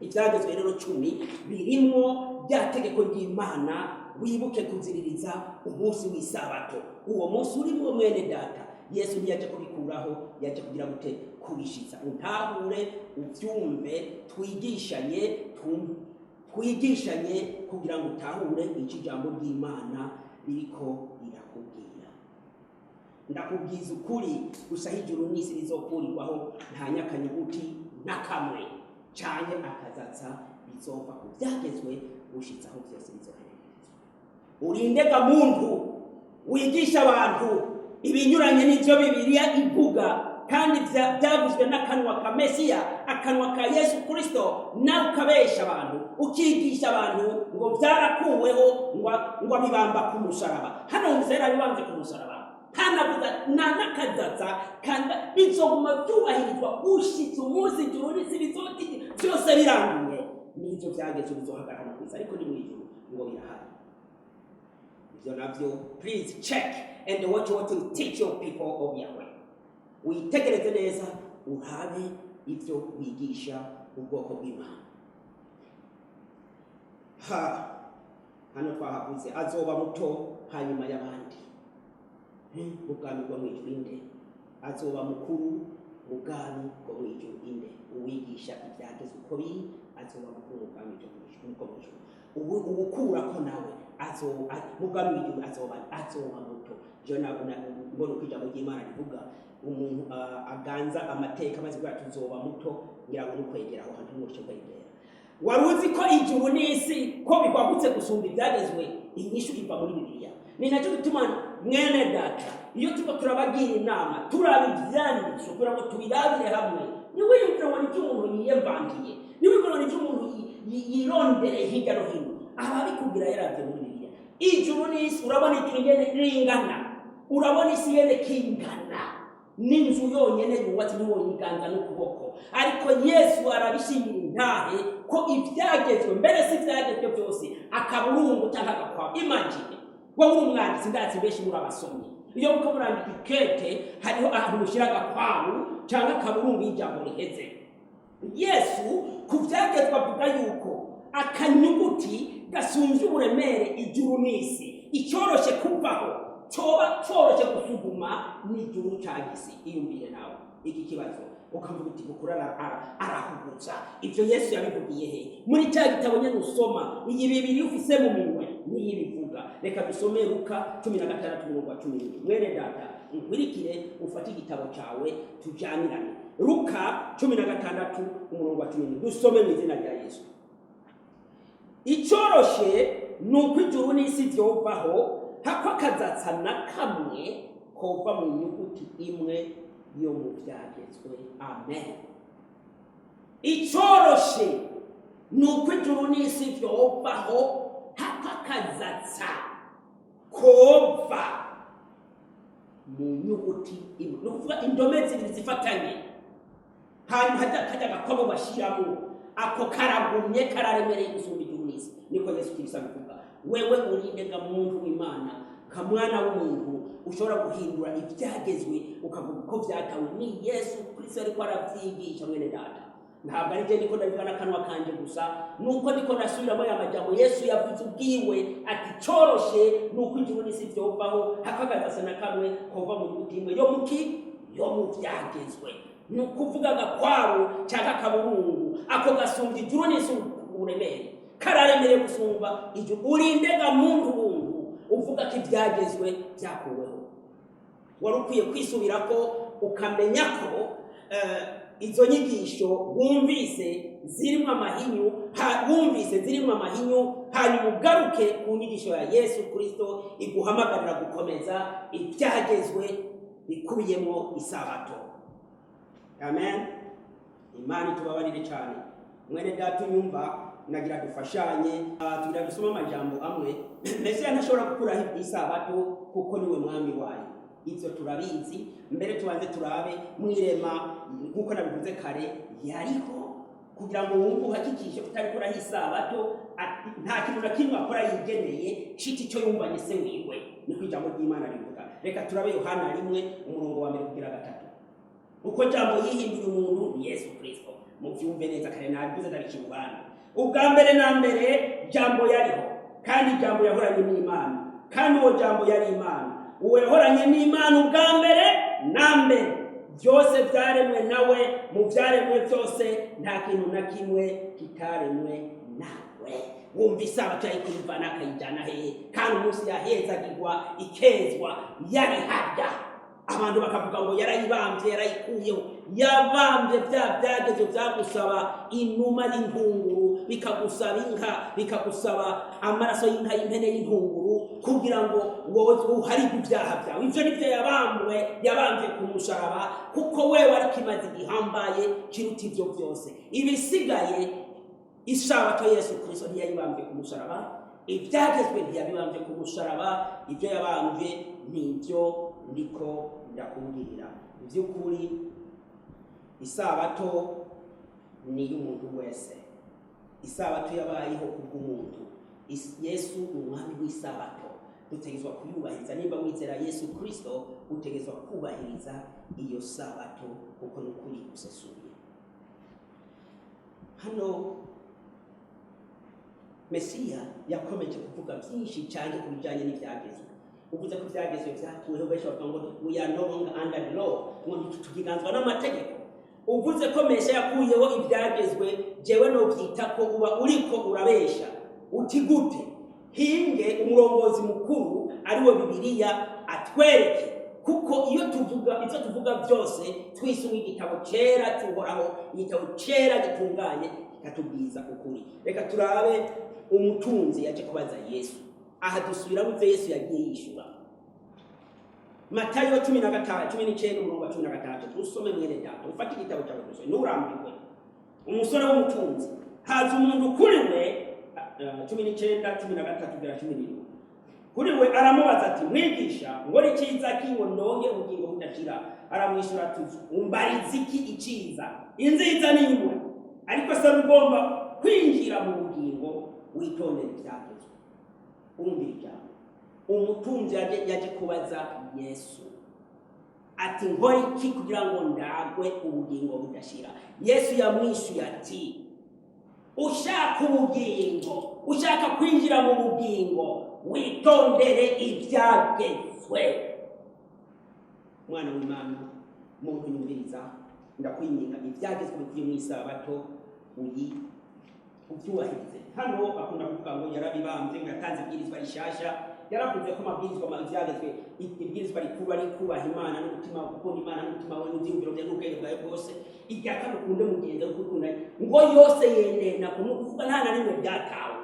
ibyagezwe rero 10 birimwo rya tegeko ry'Imana: wibuke kuziririza umunsi w'isabato. Uwo munsi urimo, mwene data, Yesu ntiyaje kubikuraho, yaje kugira gute? Kubishitsa. Untahure, ubyumve, twigishanye, twigishanye kugira ngo utahure icyo ijambo ry'Imana ririko rirakubwira. Ndakubwiza ukuri gusa, aho ijuru n'isi bizokurirwaho, nta nyakanyuguti na kamwe canke akazatsa bizova ku byagezwe gushitsa aho byose bizohererezwa. Urindega muntu wigisha abantu ibinyuranye n'ivyo Bibiliya ivuga, kandi byavuzwe n'akanwa ka Mesiya, akanwa ka Yesu Kristo, nawe ukabesha abantu, ukigisha abantu ngo byarakuweho, ngo abibamba ku musaraba. Hano wumvise yarabibambye ku musaraba. Hanavuga nta n'akazatsa, kandi bizoguma byubahirizwa gushitsa umunsi ijuru n'isi bizoti byose biranguye, n'ibyo byageze bizohagarara ku isi. Ariko ni mu ijuru ngo birahari ibyo nabyo. Please check and watch what you teach your people of Yahweh. Witegereze neza, urabe ibyo wigisha ubwoko bw'Imana. Ha, hano twahavuze azoba muto hanyuma y'abandi mu bwami bwo mu ijuru. Inde azoba mukuru mu bwami bwo mu ijuru? Inde? Uwigisha ibyagezwe uko biri azoba mukuru mu bwami bwo mu ijuru, bwo mu ijuru. Ubu ubukurako nawe azoba mu bwami bw'ijuru azoba muto. Je nabona mbona uko ijambo ry'Imana rivuga umuntu aganza amateka maze kugira tuzoba muto, ngira ngo nukwegera aho hantu n'uco kwegera. Wari uzi ko ijuru n'isi ko bikwagutse gusumba ibyagezwe? Inyishu iva muri Bibiliya. Ni nacyo gituma, mwene data, iyo turiko turabagira inama, turaba ivyanditswe kugira ngo tubirabire hamwe. Ntiwiyumvire ngo nivyo umuntu yiyemvangiye, ntiwiyumvire ngo nivyo umuntu yirondereye hirya no hino. Ababikubwira yaravye muri Bibiliya. Ijuru n'isi, urabona ijuru ingene ringana, urabona isi ingene kingana, n'inzu yonyene yubatse ntiwoyiganza n'ukuboko. Ariko Yesu arabishingira intahe ko ibyagezwe, mbere si ibyagezwe byose, akaburungu cyangwa agakwabu. Imagine wowe uri umwanditsi, ndazi benshi muri abasomyi, iyo muko murandika ikete hariho ahantu mushyira agakwabu cyangwa akaburungu iyo ijambo riheze. Yesu ku byagezwe avuga yuko akanyuguti gasumbye uburemere ijuru n'isi. Icyoroshye kuvaho, cyoba cyoroshye gusuguma n'ijuru cyangwa isi. Iyumvire nawe iki kibazo, ukavuga uti bukuru arahugutsa. Ibyo Yesu yabivugiye he? Muri cya gitabo nyine usoma, iyi Bibiri ufise mu minwe niyo ibivuga. Reka dusome Luka 16 umurongo wa 17. Mwene data, nkurikire, ufate igitabo cyawe tujyanirane. Luka 16 umurongo wa 17, dusome mu izina rya Yesu. Icyoroshe ni uko ijuru n'isi byovaho, hako akazatsa na kamwe kova mu nyuguti imwe yo mu byagezwe. Amen. Icyoroshe ni uko ijuru n'isi byovaho, hako akazatsa kova mu nyuguti imwe. Ni ukuvuga indome zibiri zifatanye, hanyuma hajya kajya agakomo bashyiramo. Ako karagumye, kararemereye gusumba ijuru n'isi. Niko Yesu Kristo abivuga. Wewe urindega muntu w'Imana, ka mwana w'umuntu, ushobora guhindura ibyagezwe ukavuga uko byatawe? Ni Yesu Kristo ariko arabyigisha, mwene data. Ntabwo ari byo ndiko ndabivuga n'akanwa kanje gusa, nuko ndiko ndasubiramo aya majambo Yesu yavuze ubwiwe, ati coroshe nuko ijuru n'isi vyovaho hakagazase na kamwe kova mu nyuguti imwe yo muki yo mu byagezwe. Ni ukuvuga agakwabu cyangwa akaburungu, ako gasumbya ijuru n'isi uburemere, kararemereye gusumba ijuru. Urindega muntu buntu uvuga ko ibyagezwe byakuweho? Wari ukwiye kwisubira ko ukamenya ko izo nyigisho wumvise zirimo amahinyu, wumvise zirimo amahinyu, hanyuma ugaruke ku nyigisho ya Yesu Kristo iguhamagarira gukomeza ibyagezwe bikubiyemo isabato. Amen. Imana itubabarire cyane. Mwene data unyumva, nagira dufashanye. Tugira dusome amajambo amwe. Mesiya ntashobora gukuraho isabato kuko niwe mwami wayo, ibyo turabizi. Mbere tubanze turabe mwirema, nk'uko nabivuze kare, yariho kugira ngo wumve uhakikishe kutarikuraho isabato. Nta kintu na kimwe akora yigeneye, shiti icyo yumvanye se wiwe. Niko ijambo ry'Imana rivuga. Reka turabe Yohana 1, umurongo wa 1 kugera 3. Uko jambo yihinduye umuntu ni Yesu Kristo. Mubyumve neza, kare nabivuze ndabikirwana. Ubwa mbere na mbere jambo yariho, kandi jambo yahoranye n'Imana, kandi uwo jambo yari Imana. Uwo yahoranye n'Imana ubwa mbere na mbere. Byose byaremwe nawe, mu byaremwe byose nta kintu na kimwe kitaremwe nawe. Wumva isabato yayikuyivana akayijyana hehe, kandi umunsi yahezagirwa ikezwa yari harya? Abantu bakavuga ngo yarayibambye, yarayikuyeho. Yabambye bya byageze byagusaba inuma y'intunguru, bikagusaba inka, bikagusaba amaraso y'inka, y'impene, y'intunguru, kugira ngo wowe uharigwe ibyaha byawe. Ibyo nibyo yabambwe, yabambye ku musaraba, kuko wewe ari kimaze gihambaye kiruta ibyo byose. Ibisigaye, isabato Yesu Kristo ntiyayibambye ku musaraba, ibyagezwe ntiyabibambye ku musaraba. Ibyo yabambye nibyo ndiko ndakubwira. By'ukuri isabato ni iy'umuntu wese. Isabato yabayeho kubw'umuntu. Yesu ni umwami w'isabato, dutegerezwa kuyubahiriza. Nimba wizera Yesu Kristo, utegerezwa kubahiriza iyo sabato, kuko ni ukuri gusesuye. Hano Mesiya yakomeje kuvuga byinshi cyane ku bijyanye n'ibyagezwe. Uvuze ko ibyagezwe byakuweho, benshi bavuga ngo "We are no longer under the law", ngo ntitukiganzwa n'amategeko. Uvuze ko Mesiya yakuyeho ibyagezwe, jewe nobyita ko uba uriko urabesha. Uti gute? Hinge umurongozi mukuru ariwe Bibiliya atwereke, kuko iyo tuvuga ibyo tuvuga byose twisunga igitabo cyera tuhoraho, igitabo cyera gitunganye kikatubwiza ukuri. Reka turabe umutunzi yaje kubaza Yesu. Aha dusubiramo ibyo Yesu yagiye yishyura. Matayo 15, 19, umurongo wa 16. Usome, mwene data, ufate igitabo cyawe dusome, nturambirwe. Umusore w'umutunzi, haza umuntu kuri we, 19, 13 kugera 17. Kuri we aramubaza ati: "Mwigisha, ngora icyiza ki ngo ndonge ubugingo budashira?" Aramwishyura ati: "Umbariza iki icyiza? Inziza ni imwe. Ariko se ugomba kwinjira mu bugingo, witondere ibyagezwe." Umvira ijambo. Umutunzi yaje kubaza Yesu ati: "Nkora iki kugira ngo ndagwe ubugingo budashira?" Yesu yamwishyuye ati: "Ushaka ubugingo, ushaka kwinjira mu bugingo, witondere ibyagezwe." Mwana w'Imana, muntu nyumviriza, ndakwinginga, ibyagezwe bikuye mu isabato uyi ubyubahirize. Hano bakunda kuvuga ngo yarabibambye, ngo yatanze ibwirizwa rishasha. Yaravuze ko amabwirizwa, ibyagezwe, ibwirizwa rikuru ari kubaha Imana n'umutima, gukunda Imana n'umutima wawe n'ibyiyumviro byawe n'ubwenge bwawe bwose. Irya kabiri, ukunde mugenzi wawe ukunda. Ngo yose yenena ni ukuvuga nta na rimwe byatawe.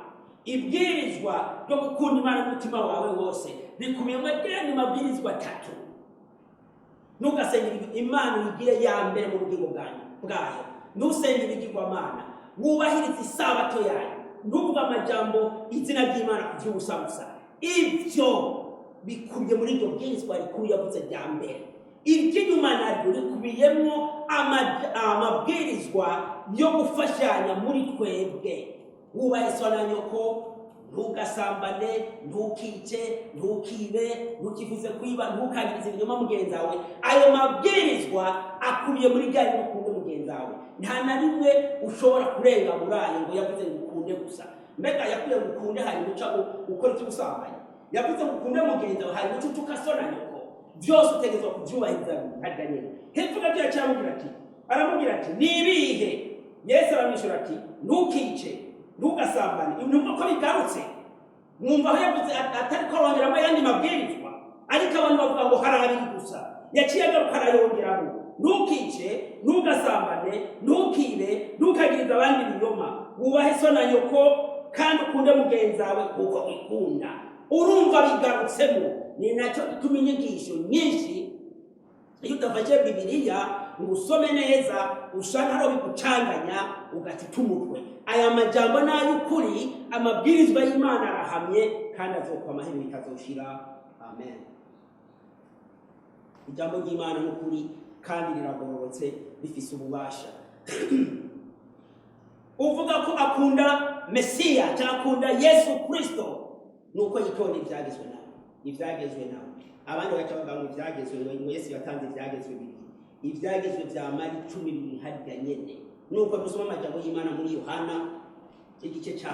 Ibwirizwa ryo gukunda Imana n'umutima wawe wose rikubiyemo ayandi mabwirizwa atatu: ntugasenge Imana, uyigire ya mbere mu bugingo bwanyu bwayo, ntusenge ibigirwamana, wubahirize isabato yayo, ntuvuge amajambo izina ry'Imana ku by'ubusa gusa. Ibyo bikubiye muri iryo bwirizwa rikuru yavuze rya mbere. Iry'inyuma naryo rikubiyemo amabwirizwa yo gufashanya muri twebwe: wubahe so na nyoko, ntugasambane, ntukice, ntukibe, ntukifuze kwiba, ntukagirize ibinyoma mugenzi wawe. Ayo mabwirizwa akubiye muri rya rindi ukunde mugenzi wawe. Nta na rimwe ushobora kurenga muri ayo ngo yavuze ngo ukunde gusa. Mbega yakuye ngo ukunde, hanyuma uca ukora icy'ubusambanyi? Yavuze ngo ukunde mugenzi wawe, hanyuma uca utuka so na nyoko? Byose utegerezwa kubyubahiriza harya nyine. Hepfo gato yaciye aramubwira ati, ni ibihe? Yesu aramwishyura ati: "Ntukice, ntugasambane." Numva ko bigarutse, mwumva aho yavuze atari ko arongeramo ayandi mabwirizwa, ariko abantu bavuga ngo hari abiri gusa. Yaciye agaruka arayongeramo: ntukice, ntugasambane, ntukibe, ntukagirize abandi ibinyoma, wubahe so na nyoko, kandi ukunde mugenzi wawe kuko wikunda. Urumva bigarutsemo. Ni nacyo gituma inyigisho nyinshi, iyo udafashe Bibiliya ngo usome neza, usanga hariho bigucanganya, ugata umutwe. Aya majambo ni ay'ukuri. Amabwirizwa y'Imana arahamye kandi azokwamaho ibihe bitazoshira. Amen. Ijambo ry'Imana ni ukuri kandi riragororotse, rifise ububasha. Uvuga ko akunda Mesiya cyangwa akunda Yesu Kristo nuko yitonda ibyagezwe nawe, ibyagezwe nawe. Abandi bagaca bavuga ngo ibyagezwe, ngo Yesu yatanze ibyagezwe bibiri. Ibyagezwe bya mari 10 biri harya nyene. Nuko dusoma amajambo y'Imana muri Yohana igice cya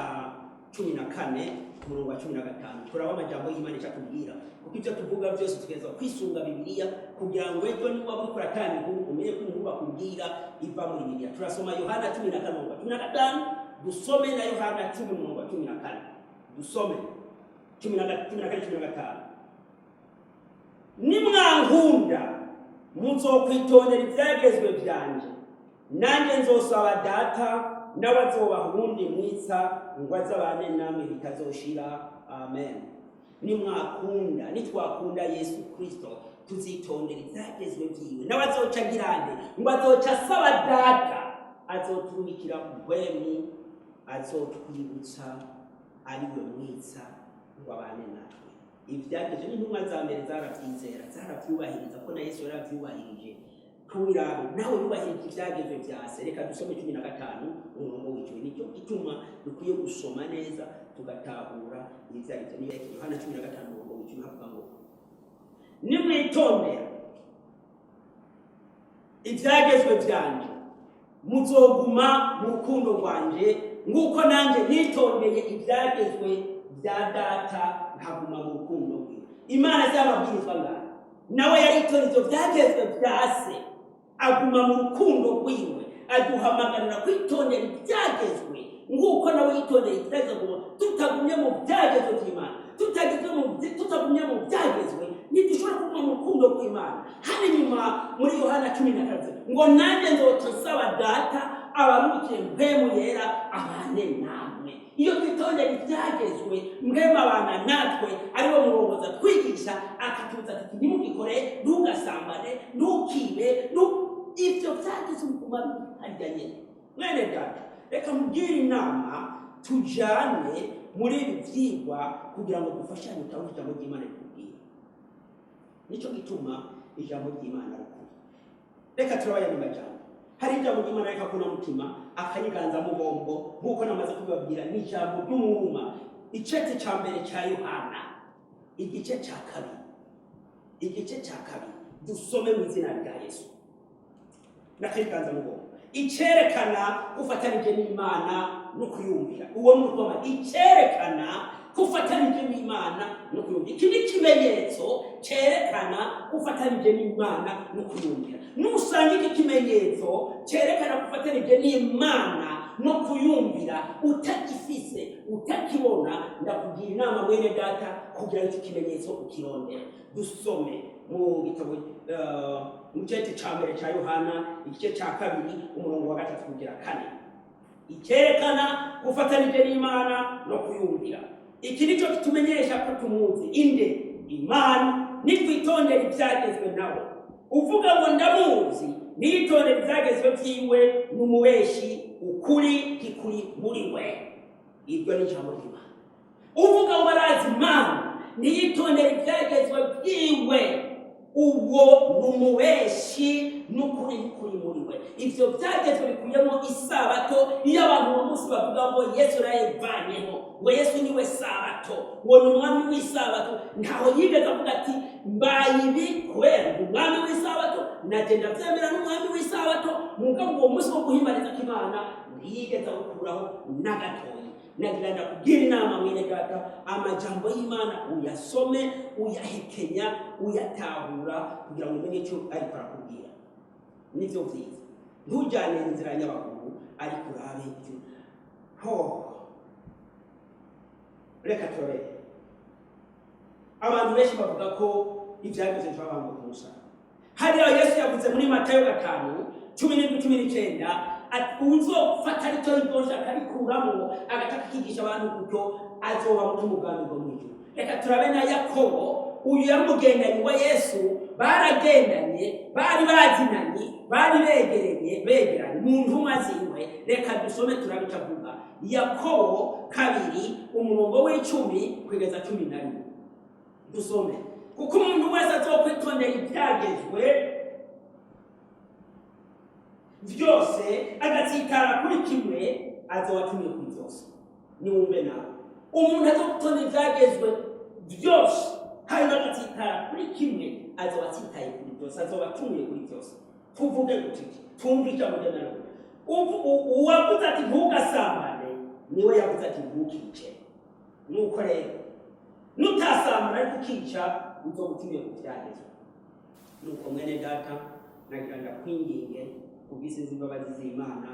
14, umurongo wa 15. Turaba amajambo y'Imana icyo atubwira, kuko ibyo tuvuga byose tugeza kwisunga Bibiliya, kugira ngo ejo niba uriko uratanga inkuru umenye ko inkuru bakubwira iva muri Bibiliya. Turasoma Yohana 14, umurongo wa 15. Dusome na Yohana 10, umurongo wa 14. Dusome 14, 15: "Nimwankunda muzokwitondera ibyagezwe byanje, nanjye nzosaba Data, nawe azobaha uwundi mwitsa ngo azabane namwe bitazoshira." Amen. Nimwakunda, nitwakunda Yesu Kristo, tuzitondera ibyagezwe byiwe, nawe azoca agirande? Ngo azoca asaba Data, azoturungikira Mpwemu azotwibutsa, ariwe mwitsa, ngo abane natwe. Ibyagezwe n'intumwa za mbere zarabyizera, zarabyubahiriza, ko na Yesu yarabyubahirije. Tubirabe, nawe yubahirije ibyagezwe bya se. Reka dusome 15, umurongo w'icumi. Nicyo gituma dukwiye gusoma neza tugatahura ibyo ari byo. Niyo Yohana 15, umurongo w'icumi, havuga ngo: "Nimwitondera ibyagezwe byanje, muzoguma mu rukundo rwanje, nk'uko nanjye nitondeye ibyagezwe bya Data nkaguma mu rukundo rwe." Imana z'amabwirizwa ngayo, nawe yaritonze ibyo byagezwe bya se, aguma mu rukundo rwiwe. Aduhamagarira kwitondera ibyagezwe nk'uko nawe yitondeye ibyagezwe. Tutagumye mu byagezwe by'Imana, tutagizwe mu tutagumye mu byagezwe, ntidushobora kuguma mu rukundo rw'Imana. Hano inyuma muri Yohana 12 ngo: "Nanjye nzoca nsaba Data, abarungikire Mpwemu Yera abane namwe." Iyo twitondera ibyagezwe, Mpwemu abana natwe, ariwe murongoza twigisha, akatuza ati: "Ntimugikore, ntugasambane, ntukibe." Ibyo byagezwe biguma biri harya nyene. Mwene data, reka mugire inama, tujane muri ibi byigwa kugira ngo dufashanye utahure ijambo ry'Imana rikubwira. Nicyo gituma ijambo ry'Imana rukuri. Reka turaba ayandi majambo. Hari ijambo ry'Imana reka kuna mutima akanyiganzamubombo, nk'uko namaze kubibabwira, ni ijambo ry'umwuma. Icete cya mbere cya Yohana, igice cya kabiri, igice cya kabiri. Dusome mu izina rya Yesu. N'akayiganzamubombo icerekana ufatanije n'Imana no kuyumvira. Uwo ni ukoma icerekana ko ufatanije n'Imana no kuyumvira. Iki ni ikimenyetso cyerekana ko ufatanije n'Imana no kuyumvira. Nusanga iki kimenyetso cyerekana ko ufatanije n'Imana no kuyumvira utagifise, utakibona, ndakugira inama, mwene data, kugira ngo iki kimenyetso ukirondere. Dusome mu gitabo, mu gice cya mbere cya Yohana, igice cya kabiri, umurongo wa gatatu kugera kane. Icyerekana gufatanije n'Imana no kuyumvira: "Iki nicyo kitumenyesha ko tumuzi." Inde? Imana. "Nitwitondera ibyagezwe nawe. Uvuga ngo ndamuzi, niyitondera ibyagezwe byiwe, ni umubeshi, ukuri ntikuri muri we." Iryo ni ijambo ry'Imana. Uvuga ngo arazi Imana, niyitondera ibyagezwe byiwe. Uwo ni umubeshi, n'ukuri kuri muri we. Ivyo byagezwe bikuyemo isabato. Iyo abantu uwo munsi bavuga ngo Yesu yarayivanyeho, ngo Yesu niwe sabato, ngo ni umwami w'isabato, ntaho yigeze avuga ati mbaye ibi kubera ndi umwami w'isabato. Nagenda byemera n'umwami w'isabato, mugabo uwo munsi wo guhimbariza Imana ntiyigeze awukuraho na gatoyi. Nagira ndakubwira inama, mwene data, amajambo y'Imana uyasome, uyahekenya, uyatahura kugira ngo umenye icyo ariko arakubwira. Nivyo vyiza, ntujyane inzira ya nyabaguru, ariko urabe ibyo ho. Reka turabe. Abantu benshi bavuga ko ibyageze byabambwe ku musaraba. Hariya Yesu yavuze muri Matayo 5:17, 19 ati uzofata rito ryose akarikuramo, agaca akigisha abantu gutyo, azoba muto mu bwami bwo mw'ijuru. Reka turabe na Yakobo. Uyu yari umugendanyi wa Yesu, baragendanye, bari bazinanye, bari begeranye, begeranye mu ntumwa ziwe. Reka dusome turabe icyo avuga. Yakobo 2 umurongo w'10 kugeza 11, dusome. Kuko umuntu wese azokwitondera ibyagezwe byose, agatsitara kuri kimwe, azoba acumuye kuri byose. Niwumve nawe, umuntu azokwitondera ibyagezwe byose hanyuma agatsitara kuri kimwe, azoba atsitaye kuri byose, azoba acumuye kuri byose. Tuvuge gutiki, twumve ijambo ry'Imana. Uwavuze ati ntugasambane niwe yavuze ati ntukice. Nuko rero nutasambana ariko ukica, uzoba ucumuye ku byagezwe. Nuko mwene data, nagira ndakwinginge kubw'isizi imbabazi z'Imana,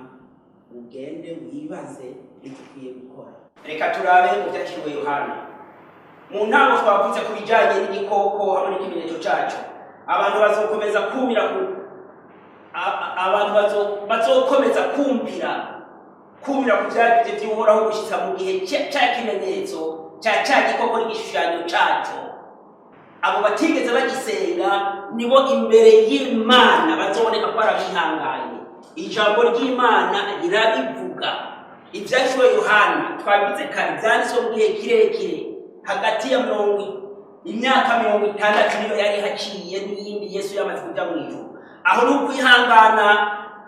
ugende wibaze icyo ukwiye gukora. Reka turabe mu Byahishuriwe Yohana. Mu ntango twavuze ku bijyanye n'igikoko hamwe n'ikimenyetso cyacu. Abantu bazokomeza kumira ku abantu bazokomeza kumvira ku byageze by'Uhoraho gushyitsa mu gihe cya kimenyetso cya gikoko n'igishushanyo cyaco. Abo batigeze bagisenga nibo imbere y'Imana bazoboneka ko ari abihanganye. Ijambo ry'Imana rirabivuga. Ibyahishuriwe Yohana twabivuze kare, byanditswe mu gihe kirekire, hagati ya mirongo imyaka 60 niyo yari haciye n'iyindi Yesu yamaze kuja mu ijuru. Aho ni ukwihangana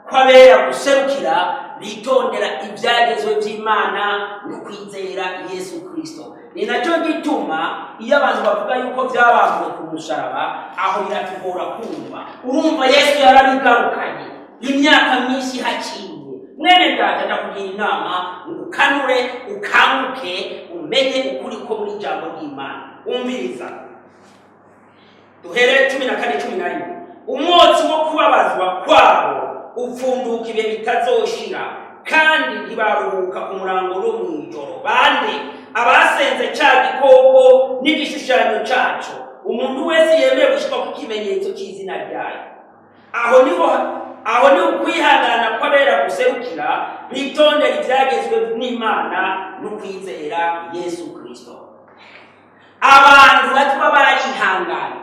kw'abera guserukira, bitondera ibyagezwe by'Imana no kwizera Yesu Kristo. Ni nacyo gituma iyo abantu bavuga yuko byabambwe ku musaraba, aho biratugora kumva. Urumva, Yesu yarabigarukanye imyaka myinshi haciye. Mwene data, ndakugira inama ngo ukanure, ukanguke, umenye ukuri ko muri ijambo ry'Imana. Umviriza, duhere 14:11. Umwotsi wo kubabazwa kwabo upfunduka ibihe bitazoshira, kandi ntibaruhuka ku murango no mw'ijoro. Bande? Abasenze ca gikoko n'igishushanyo caco, umuntu wese yemewe gushyirwa ku kimenyetso cy'izina ryayo. Aho niho ukwihangana kw'abera guserukira, bitondera ibyagezwe n'Imana no kwizera Yesu Kristo. Abantu batuba barihanganye,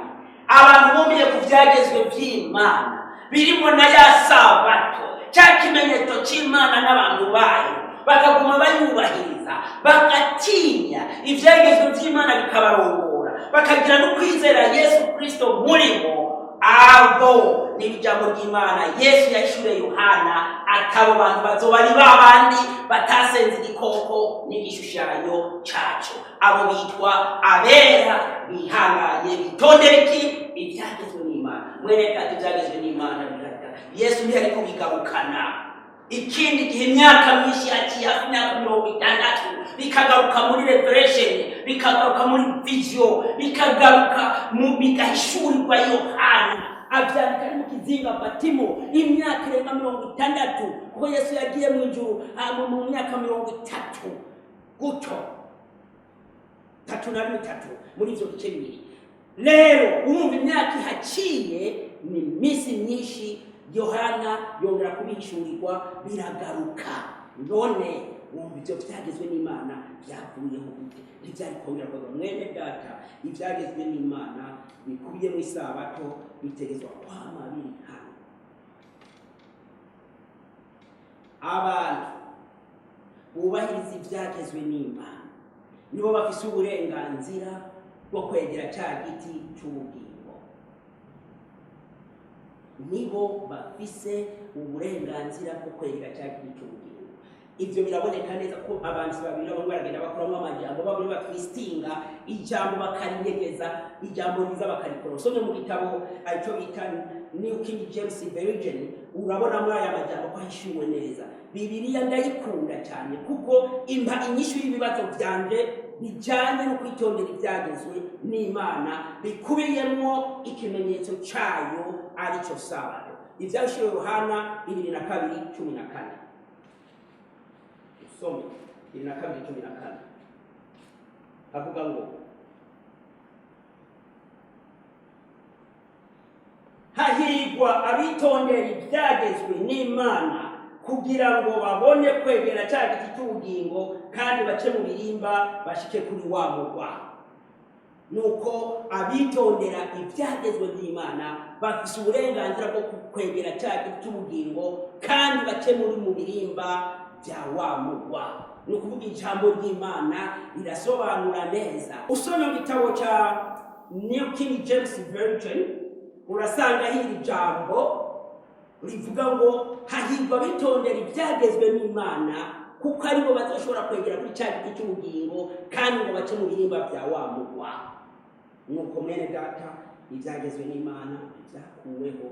abantu bumiye ku byagezwe by'Imana birimo na ya sabato, cya kimenyetso cy'Imana n'abantu bayo, bakaguma bayubahiriza, bagatinya ibyagezwe by'Imana bikabarongora, bakagira no kwizera Yesu Kristo muri bo. Abo ni ijambo ry'Imana Yesu yahishuriye Yohana, atabo bantu bazoba ari ba bandi batasenze igikoko n'igishushanyo caco. Abo bitwa abera bihanganye, bitondera iki? Ibyagezwe n'Imana. Mwene data, ibyagezwe n'Imana birarya. Yesu ntiyari kubigarukana ikindi gihe, imyaka myinshi yaciye, hafi imyaka 60, bikagaruka muri revelation, bikagaruka muri vision, bikagaruka mu bigahishurirwa Yohana, abyandika ari mu kizinga Patimo, imyaka irenga 60, kuko Yesu yagiye mu ijuru mu myaka 30 gutyo, tatu na rimwe, tatu muri ivyo bice bibiri. Rero urumva imyaka ihaciye ni iminsi myinshi. Yohana yongera kubihishurirwa, biragaruka. None wumva ibyo byagezwe n'Imana byavuyeho gute? Ntibyari kongera kugaruka. Mwene data, ibyagezwe n'Imana bikubiye mu isabato bitegerezwa kwama biri hano. Abantu bubahiriza ibyagezwe n'Imana nibo bafise uburenganzira bwo kwegera cya giti cy'ubugingo. Nibo bafise uburenganzira bwo kwegera cya giti cy'ubugingo. Ibyo biraboneka neza ko abantu babiri bamwe baragenda bakuramo amajambo, bamwe batwistinga ijambo bakarinyegeza, ijambo riza bakarikora. Usomye mu gitabo aricyo bita New King James Version, urabona muri aya majambo ko ahishuwe neza. Bibiliya ndayikunda cyane kuko impa inyishu y'ibibazo byanje bijyanye no kwitondera ibyagezwe n'Imana bikubiyemo ikimenyetso cyayo, aricyo Sabato. Ibyahishuriwe Yohana 22:14. Usome 22:14, avuga ngo: "Hahigwa abitondera ibyagezwe n'Imana kugira ngo babone kwegera cya giti cy'ubugingo kandi bace mu birimba bashike kuri wa mugwa." Nuko abitondera ibyagezwe n'Imana bafise uburenganzira bwo kwegera cya giti cy'ubugingo kandi bace muri mu birimba bya wa mugwa. Ni ukuvuga ijambo ry'Imana rirasobanura neza. Usomye mu gitabo cya New King James Version, urasanga iri jambo rivuga ngo: "Hahirwa bitondera ibyagezwe n'Imana kuko aribo bazoshobora kwegera kuri cya giti cy'ubugingo kandi ngo bace mu birimba bya wa mugwa." Nuko mwene data, ibyagezwe n'Imana byakuweho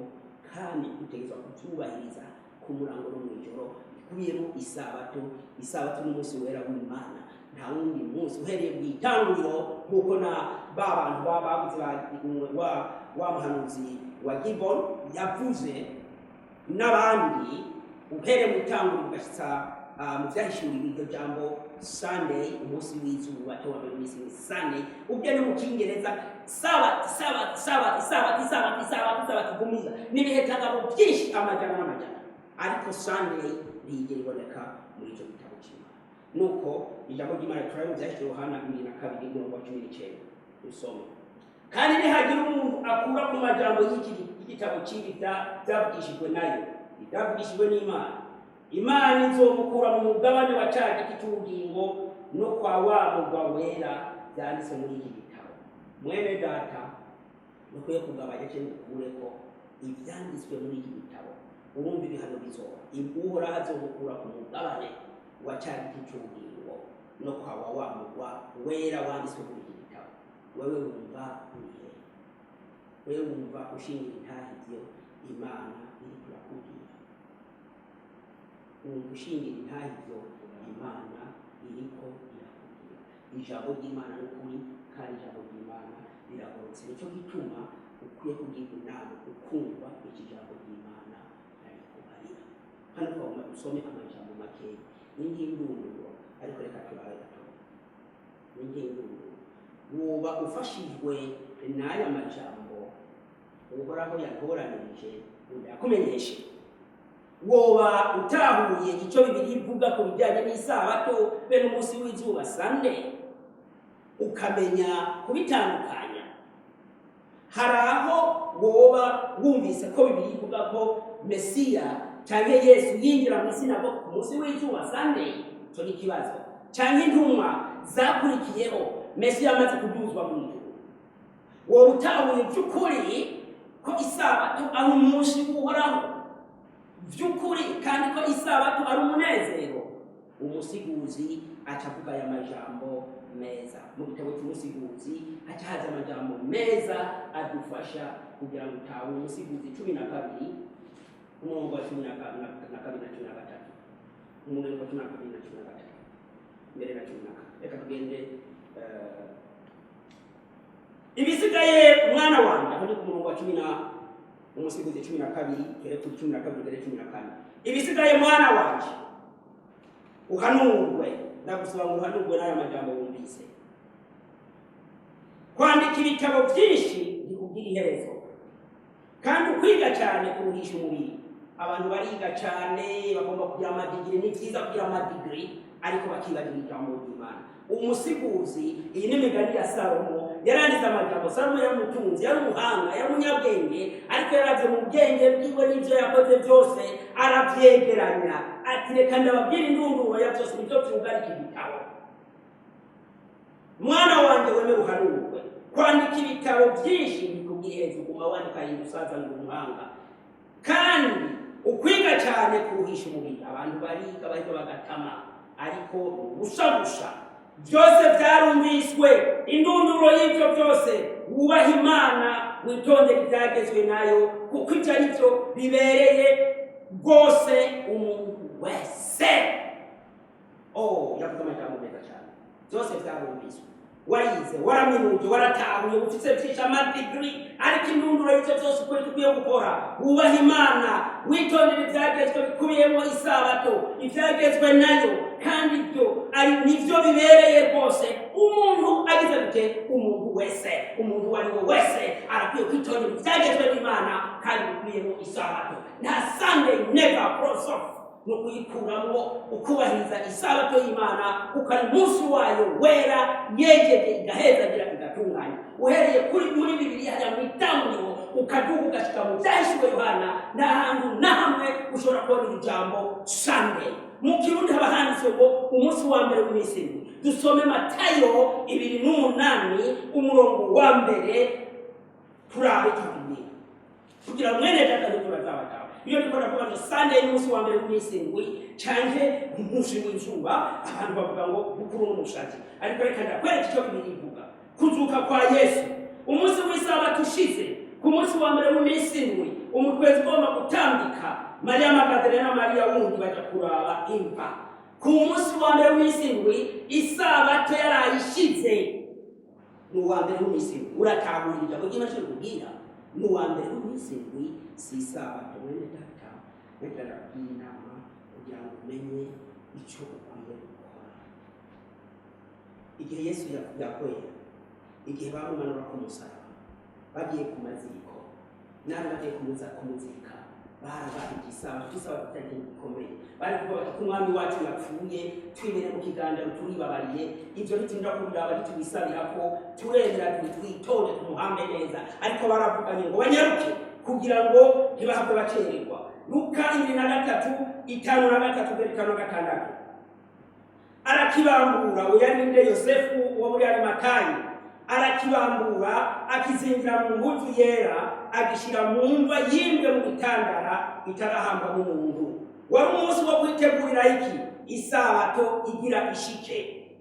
kandi dutegerezwa kubyubahiriza ku murango no mu ijoro, bikubiyemo Isabato. Isabato n'umunsi wera w'Imana, nta wundi munsi uhereye mu itanguriro, nk'uko na ba bantu baba bavuze wa muhanuzi wa Gibbon yavuze n'abandi. Uhereye mu itanguriro ugashyitsa mu Byahishuriwe, iryo jambo Sunday, umunsi w'izuba cyangwa mbere umunsi ni Sunday, ubwo ni mu Cyongereza Sabbath, Sabbath, Sabbath, Sabbath, Sabbath, Sabbath, Sabbath, gumiza n'ibihekagabo byinshi, amajana n'amajana, ariko Sunday ntiyigera iboneka muri icyo gitabo cy'Imana. Nuko ijambo ry'Imana turabe mu Byahishuriwe Yohana 22 umurongo wa 19, usome: "Kandi nihagira umuntu akura ku majambo y'iki y'igitabo cy'ibi byavugishijwe nayo, ibyavugishijwe n'Imana, Imana izomukura mu mugabane wa cya giti cy'ubugingo no kwa wa mugwa wera byanditse muri iki gitabo." Mwene data, dukwiye kugabanya cyangwa ukureko ibyanditswe muri iki gitabo, urumva ibihano bizoba. Uhoraho azomukura ku mugabane wa cya giti cy'ubugingo no kwa wa mugwa wera wanditswe muri iki gitabo. Wewe wumva uri hehe? Wewe wumva ushingira intahe ibyo Imana iri kurakubwira? Wumva ushingira intahe ibyo Imana iriko irakubwira? Ijambo ry'Imana ni ukuri kandi ijambo ry'Imana riragororotse. Nicyo gituma ukwiye kugirwa inama ukumva iki jambo ry'Imana arikubarira. Hano twagomba dusome amajambo makeya, ni nk'indunduro, ariko reka turabe gato. Ni nk'indunduro. Woba ufashijwe n'aya majambo Uhoraho yantoranirije ngo ndayakumenyeshe? Woba utahuye icyo Bibiliya ivuga ku bijyanye n'Isabato be n'umunsi w'izuba, Sunday, ukamenya kubitandukanya? Hari aho woba wumvise ko Bibiliya ivuga ko Mesiya cyangwa Yesu yinjira mu isinagogi ku munsi w'izuba, Sunday? Icyo ni ikibazo. Cyangwa intumwa zakurikiyeho Mesiya amaze kuduzwa mu ijuru? Wowe utahuye by'ukuri ko Isabato ari umunsi w'Uhoraho by'ukuri kandi ko Isabato ari umunezero? Umusiguzi aca avuga aya majambo meza. Mu gitabo cy'Umusiguzi haca haza amajambo meza adufasha kugira ngo utahe. Umusiguzi 12, umurongo wa 12 na 13, umurongo wa 12 na 13 mbere na 14. Reka tugende. Ibisigaye, mwana wanjye, aho ni ku murongo wa cumi na, Umusiguzi 12, tugere kuri 12 mbere 14. "Ibisigaye, mwana wanje, uhanurwe." Ndagusaba ngo uhanurwe n'aya majambo wumvise. "Kwandika ibitabo byinshi ntikugira iherezo, kandi ukwiga cyane kuruhisha umubiri." Abantu bariga cyane, bagomba kugira amadigiri. Ni byiza kugira amadigiri, ariko bakibagira ijambo ry'Imana. Umusiguzi, iyi ni imigani ya Salomo. Yaranditse amajambo. Salomo yari umutunzi, yari umuhanga, yari umunyabwenge, ariko yaravye mu bwenge bwiwe n'ivyo yakoze byose arabyegeranya, ati: "Reka ndababwira indunduro ya byose, nibyo vyugarika igitabo." "Mwana wanjye, wemere uhanurwe. Kwandika ibitabo byinshi ntikugira iherezo." Uguma wandika, yinda usaza ngo umuhanga. Kandi ukwiga cyane kuruhisha umubiri. Abantu bariga bahita bagatama, ariko ubusa gusa. Byose byarumviswe. Indunduro y'ibyo byose, wubaha Imana, witondere ibyagezwe nayo, kuko ibyo ari byo bibereye rwose umuntu wese. Oh, yavuze amajambo meza cyane. Byose byarumviswe. Warize, waraminuje, waratahuye, ufite byinshi, amadigiri, ariko indunduro y'ibyo byose, ukuri dukwiye gukora, wubaha Imana, witondera ibyagezwe bikubiyemo isabato, ibyagezwe nayo, kandi ibyo ari nibyo bibereye rwose umuntu. Agize gute? Umuntu wese, umuntu uwo ari we wese arakwiye kwitondera ibyagezwe n'Imana kandi bikubiyemo isabato. Nta Sunday, never cross off, ni ukuyikuramo, ukubahiriza isabato y'Imana, kuko ari umunsi wayo wera yegeje, igahezagira, igatunganya. Uhereye kuri muri Bibiliya hariya mu Itanguriro, ukaduga ugashyika mu Byahishuwe Yohana, nta hantu na hamwe ushobora kubona iri jambo Sunday. Mu Kirundi haba handitse ngo umunsi wa mbere w'iminsi indwi. Dusome Matayo 28, umurongo wa mbere, turabe tubibwira kugira mwene data ntiturazabatawe. Iyo ndiko ndavuga ngo Sunday ni umunsi wa mbere w'iminsi indwi canke umunsi w'izuba, abantu bavuga ngo bukuru n'umushatsi. Ariko reka ndakwereka icyo Bibiliya ivuga. Kuzuka kwa Yesu, umunsi w'isabato ushize, ku munsi wa mbere w'iminsi indwi, umutwezi ugomba gutambika, Mariya Magadalena na Mariya wundi baja kuraba imva. Ku munsi wa mbere w'iminsi indwi, isabato yarayishize, ni uwa mbere w'iminsi indwi. Uratahura ijambo ry'Imana icyo rikubwira? Ni uwa mbere w'iminsi indwi, si isabato. Mwene data, reka ndakubwira inama kugira ngo umenye icyo ukwiye gukora. Igihe Yesu yakwera, igihe bamumanura ku musaraba, bagiye ku maziko, nabi bagiye kumuzika, barabaye isabato. Isabato cyari ikintu gikomeye. Bari kuvuga bati: "Ko umwami wacu yapfuye, twibere mu kiganiro, turibabariye, ibyo ntitinda kubiraba, ntitubisabira ko turemera, twitonde tumuhambe neza." Ariko baravuganye ngo banyaruke kugira ngo ntibahave bacererwa. Luka 23, 53 kugera 56. Arakibambura. Uya ninde? Yosefu wo muri Arimatayi. Arakibambura, akizingira mu mpuzu yera, agishyira mu mva yimbwe mu bitandara, itarahambamo umuntu. Wari umunsi wo kwitegurira iki? Isabato igira ishike.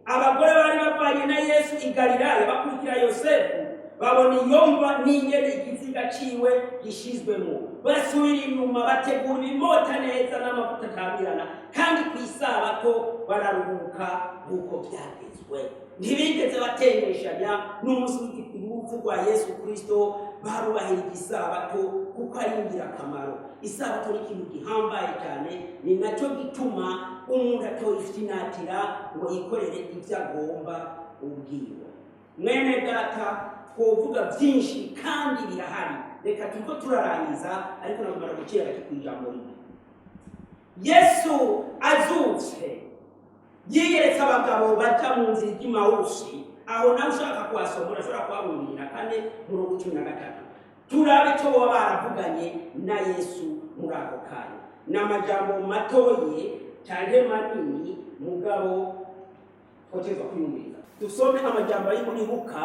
Abagore bari bavanye na Yesu i Galilaya bakurikira Yosefu, babona iyo mva n'ingene ikiziga ciwe gishizwemo, basubira inyuma, bategura ibimota neza n'amavuta atabirana, kandi ku isabato bararuhuka nk'uko byagezwe. Ntibigeze batengeshanya n'umunsi w'urupfu rwa Yesu Kristo. Barubahirije isabato kuko ari ingirakamaro. Isabato ni ikintu gihambaye cyane. Ni nacyo gituma umuntu atoyifinatira ngo yikorere ibyo agomba ubwiwe. Mwene data, twovuga byinshi kandi birahari. Reka turiko turarangiza, ariko nagomba gucira gato ku ijambo rimwe. Yesu azutse, yiyeretse abagabo baja mu nzira y'Imawusi. Aho nawe ushaka kuhasoma urashobora kuhabona, 24, murongo 13. Turabe icyo baba baravuganye na Yesu muri ako kanya. Ni amajambo matoye cyane manini, mugabo twotezwa kwiyumviriza. Dusome amajambo ari muri Luka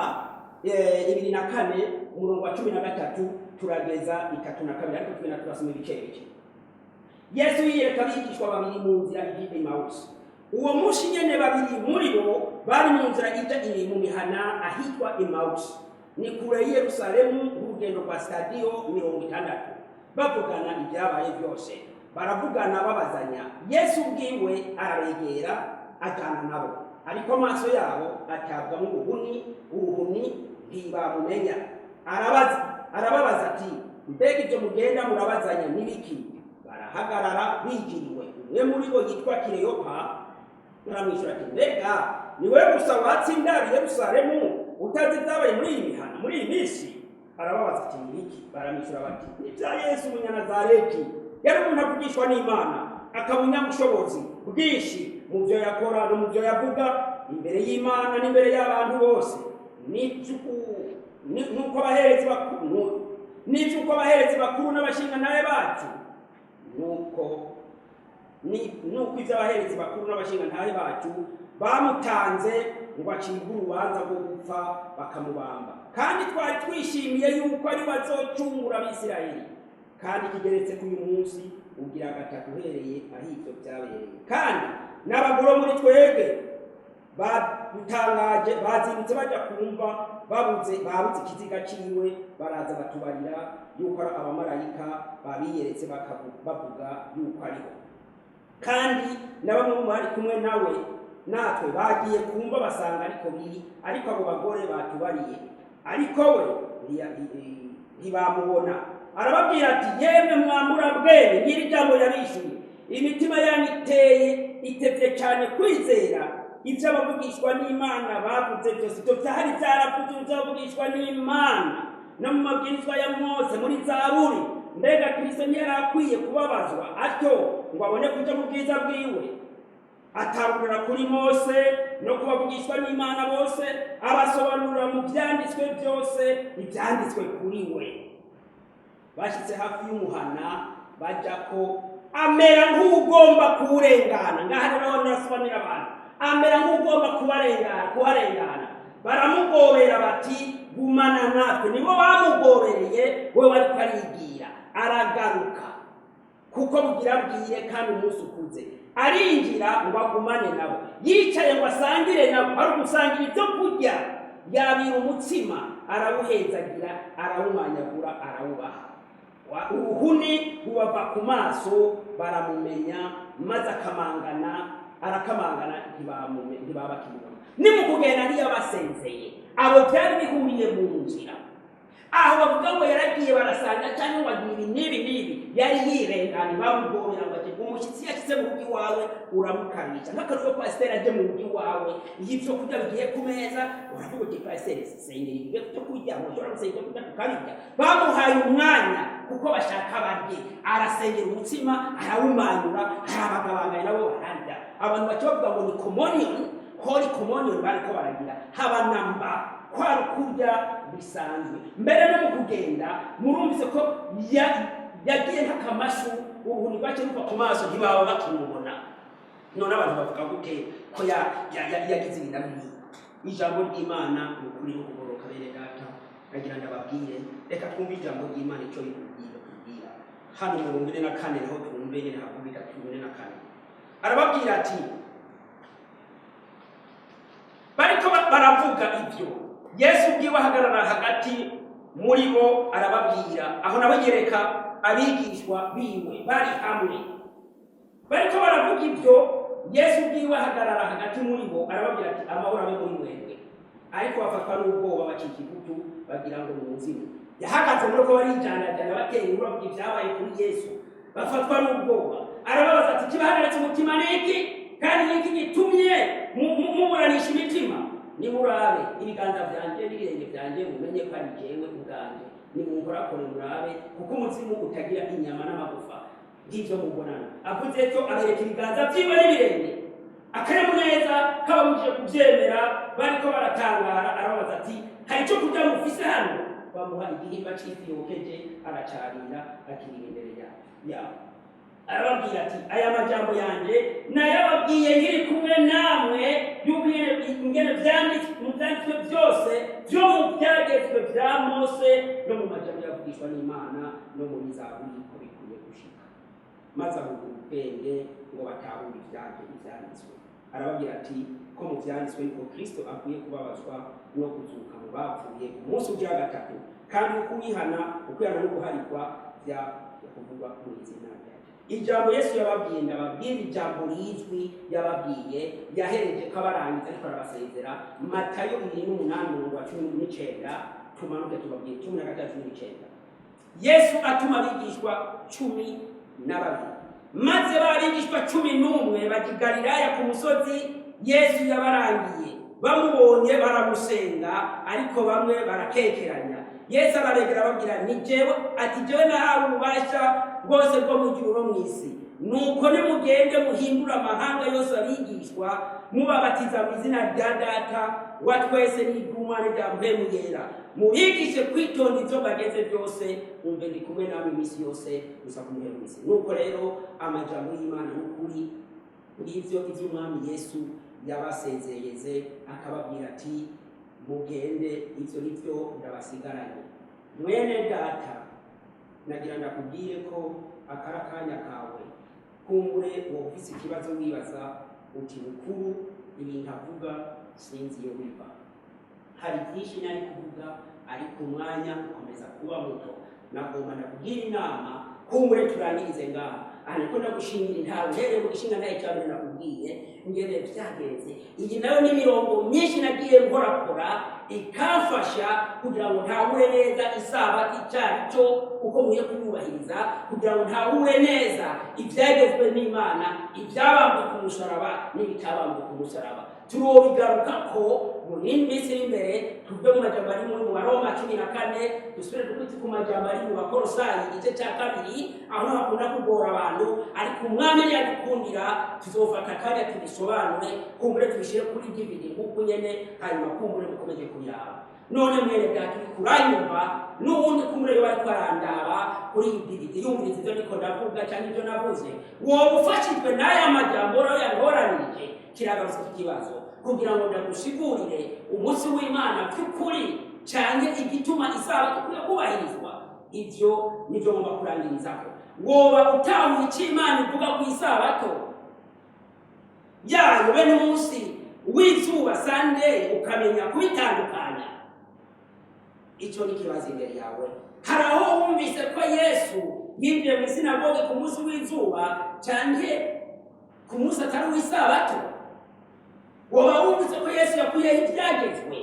24, umurongo wa 13 turageza 32, ariko tugenda turasoma ibice bice. Yesu yiyereka abigishwa babiri mu nzira ijya Emawusi. Uwo munsi nyene babiri muri bo bari mu nzira ijya iri mu mihana ahitwa Emawusi, ni kure y'i Yerusalemu nk'urugendo rwa sitadiyo 60. Bavugana ibyabaye byose, baravugana babazanya. Yesu ubwiwe arabegera, ajyana nabo, ariko amaso yabo atabwamo ubuhumyi, ntibamumenya. Arababaza ati: "Mbega ibyo mugenda murabazanya n'ibiki?" Barahagarara bigiriwe. Umwe muri bo yitwa Kireyopa aramwishyura ati: "Mbega ni wowe gusa watsinda Yerusalemu utazi ibyabaye muri iyi mihana muri iyi minsi?" Arababaza ati: "Ni iki?" Baramwishyura bati: "Ni ibya Yesu Umunyanazareti. Yari umuntu avugishwa n'Imana, akaba umunyabushobozi bwinshi mu byo yakora no mu byo yavuga imbere y'Imana n'imbere y'abantu bose, n'iby'uko abaherezi bakuru n'abashingantahe bacu, nuko iby'abaherezi bakuru n'abashingantahe bacu bamutanze ngo acibwe urubanza rwo gupfa, bakamubamba. Kandi twari twishimiye yuko ari we azocungura Abisirayeli." Kandi kigeretse k'uyu munsi ugira gatatu uhereye aho ibyo byabereye. Kandi n'abagore muri twebwe badutangaje, bazindutse bajya kumva, babuze ikiziga ciwe. Baraza batubarira yuko ari abamarayika babiyeretse, bavuga yuko ariho. Kandi na bamwe mu bari kumwe nawe natwe bagiye kumva, basanga ariko biri, ariko abo bagore batubariye, ariko we ntibamubona. Arababwira ati: "Yemwe mwambura bwene!" Nyiri jambo yabishuye: "Imitima yanyu iteye itevye cyane kwizera ibyo abavugishwa n'Imana bavuze byose." Ibyo byari byaravuze iby'abavugishwa n'Imana no mu mabwirizwa ya Mose, muri Zaburi. Mbega Kristo ntiyari akwiye kubabazwa atyo ngo abone kuja mu bwiza bwiwe? Atangurira kuri Mose no kubavugishwa n'Imana bose, abasobanurira mu byanditswe byose ibyanditswe kuri we. Bashyitse hafi y'umuhana bajya ko, amera nk'ugomba kuwurengana. Ngaha rero ndasobanurira abantu, amera nk'ugomba kubarengana, kuharengana. Baramugobera bati: "Gumana natwe." Nibo bamugobereye, we wariko arigira. Aragaruka kuko bugira bwire kandi umunsi ukuze. Arinjira ngo agumane nabo. Yicaye ngo asangire nabo, ari ugusangira ibyo kurya. Yabira umutsima, arawuhezagira, arawumanyagura, arawubaha. Uruhuni rubava ku maso, baramumenya. Maze akamangana, arakamangana, ntibaba bakimubona. Ni mu kugenda ntiyabasenzeye, abo byari bihuriye mu nzira. Aho bavuga ngo yaragiye barasanga cyangwa ngo agira ibi n'ibi n'ibi, yari yirenganye. Bamugobera ngo ati: "Umushyitsi yashyize mu rugo iwawe uramukamisha." Nk'akarusho, pasiteri aje mu rugo iwawe, iyo ibyo kurya bigiye ku meza uravuga uti: "Pasiteri, sengera ibyo byo kurya." Ushobora gusenga ibyo kurya tukabirya. Bamuhaye umwanya kuko bashaka barye. Arasengera umutsima, arawumanyura, arabagabanganya, nabo bararya. Abantu baca bavuga ngo ni communion, holy communion bariko baragira. Haba namba, kwari kurya bisanzwe. Mbere no mu kugenda murumvise ko yagiye nk'akamashu, uruhuni rwace ruva ku maso, ntibaba bakimubona. None abantu bavuga gute ko yagize ibi na biriya? Ijambo ry'Imana ni ukuri no kugororoka. Bene data, nagira ndababwire, reka twumve ijambo ry'Imana icyo rikubwira hano 44. Naho twumve nyine havuga itatu 44. Arababwira ati, bariko baravuga ibyo, Yesu ubwiwe ahagarara hagati muri bo, arababwira. Aho nawe yereka abigishwa biwe bari hamwe. Bariko baravuga ibyo, Yesu ubwiwe ahagarara hagati muri bo, arababwira ati: "Amahoro abe muri mwebwe." Ariko bafatwa n'ubwoba, bacika ivutu, bagira ngo ni umuzimu. Yahagaze muri ko barijanajana, batera inkuru, bavuga ibyabaye kuri Yesu, bafatwa n'ubwoba. Arababaza ati: "Kibahagaritse umutima ni iki? Kandi ni iki gitumye muburanisha imitima? Nimurabe ibiganza vyanje n'ibirenge vyanje, mumenye ko ari jewe ubwanje. Nimunkorakore murabe, kuko umuzimu utagira inyama n'amagufa ng'ivyo mubonana." Avuze ko abereka ibiganza vyiwe n'ibirenge. Akanyamuneza kababujije kuvyemera, bariko baratangara. Arababaza ati: "Hari icyo kurya mufise hano?" Bamuha igihimba c'ifi yokeje, aracarira, akirira imbere yabo. Arababwira ati: "Aya majambo yanje nayababwiye nkiri kumwe namwe, yuko ingene vyanditswe mu vyanditswe byose vyo mu byagezwe vya Mose no mu majambo yavugishwa n'Imana no muri Zaburi ko bikwiye gushika." Maze ahugura ubwenge ngo batahure ivyanditswe. Arababwira ati ko mu vyanditswe yuko Kristo akwiye kubabazwa no kuzuka mu bapfuye ku munsi ugira gatatu, kandi uko uwihana, ukwihana no guharigwa vya kuvugwa mu izina ryaje. Ijambo Yesu yababwiye, ndababwira ijambo rizwi yababwiye, yahereje ko abarangiza ariko arabasezera. Matayo 28, umurongo wa 19, tumanuke tubabwire 13, 19. Yesu atuma abigishwa 12. Maze ba bigishwa 11 bajya i Galilaya ku musozi Yesu yabarangiye. Bamubonye baramusenga, ariko bamwe barakekeranya. Yesu arabegera, ababwira ni jewe, ati: "Jewe nahawe ububasha bwose bwo mu ijuru no mu isi. Nuko nimugende muhindure amahanga yose abigishwa, mubabatiza mu izina rya Data wa twese n'iry'Umwana rya Mpwemu Yera, mubigishe kwitonda ivyo bageze byose. Umve, ndi kumwe namwe iminsi yose gusa ku muhero w'isi." Nuko rero amajambo y'Imana n'ukuri. Ngivyo ivy'Umwami Yesu yabasezeyeze, akababwira ati: "Mugende, ivyo nivyo ndabasigaranye." Mwene data. Nagira ndakubwire ko akari akanya kawe. Kumbure wowe ufise ikibazo, wibaza uti: "Bukuru, ibintu avuga sinzi iyo biva." Hari byinshi nari kuvuga, ariko umwanya ukomeza kuba muto. Nagomba ndakubwira inama, kumbure turangirize ngaha. Aha niko ndagushingira intawe uhereye mu gishinga ntaye cya mbere nakubwiye ngene byagenze. Iyi nayo ni imirongo myinshi nagiye nkorakora, ikamfasha kugira ngo ntahure neza isabato icyo ari cyo, uko nkwiye kuyubahiriza, kugira ngo ntahure neza ibyagezwe n'Imana, ibyabambwe ku musaraba n'ibitabambwe ku musaraba. Turobigaruka ko mu yindi minsi iri imbere. Tuve mu majambo ari muri mu Baroma 14, dusubire dukubite ku majambo ari mu Bakorosayi igice cya 2, aho niho hakunda kugora abantu. Ariko Umwami niyadukundira, tuzofata akanya tubisobanure, kumbure tubishyire kuri DVD nk'uko nyene, hanyuma kumbure mukomeje kubiraba. None mwene data uri kuranyumva, n'uwundi kumbure yoba ariko arandaba kuri iyi DVD, yumviriza ibyo ndiko ndavuga cyangwa ibyo navuze, woba ufashijwe n'aya majambo rero yantoranirije. Kiragarutse iki kibazo kugira ngo ndagusigurire umunsi w'Imana by'ukuri, cyane igituma isabato ikwiye kubahirizwa. Ibyo nibyo ngomba kurangirizako. Woba utahuye icyo Imana ivuga ku isabato yayo be n'umunsi w'izuba, Sunday, ukamenya kubitandukanya? Icyo ni ikibazo imbere yawe. Hari aho wumvise ko Yesu yinjiye mu isinagoge ku munsi w'izuba cyane, ku munsi atari uw'isabato? Woba wumvise ko Yesu yakuyeho ibyagezwe?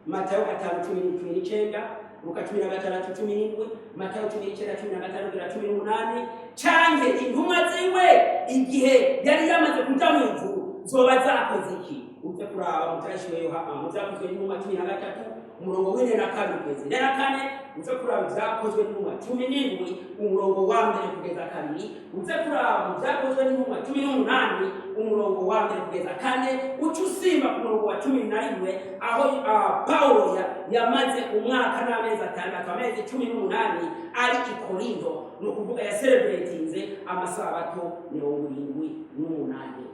Matayo 5:19, Luka 16:17, Matayo 19:15 kugera 18. Canke intumwa ziwe, igihe yari yamaze kuja mu ijuru, zoba zakoze iki? Uze kuraba mutarashiwe Yohana, mu Byakozwe n'Intumwa 13, umurongo wa 42 kugeza 44. Uze kuraba Ibyakozwe n'Intumwa 17, umurongo wa 1 kugeza 2. Uze kuraba mu Byakozwe n'Intumwa 18, umurongo wa 1 kugeza 4. Uca usimba ku murongo wa 11, aho Pawulo yamaze umwaka n'amezi 6, amezi 18 ari i Korinto. Ni ukuvuga yasereburetinze amasabato 78.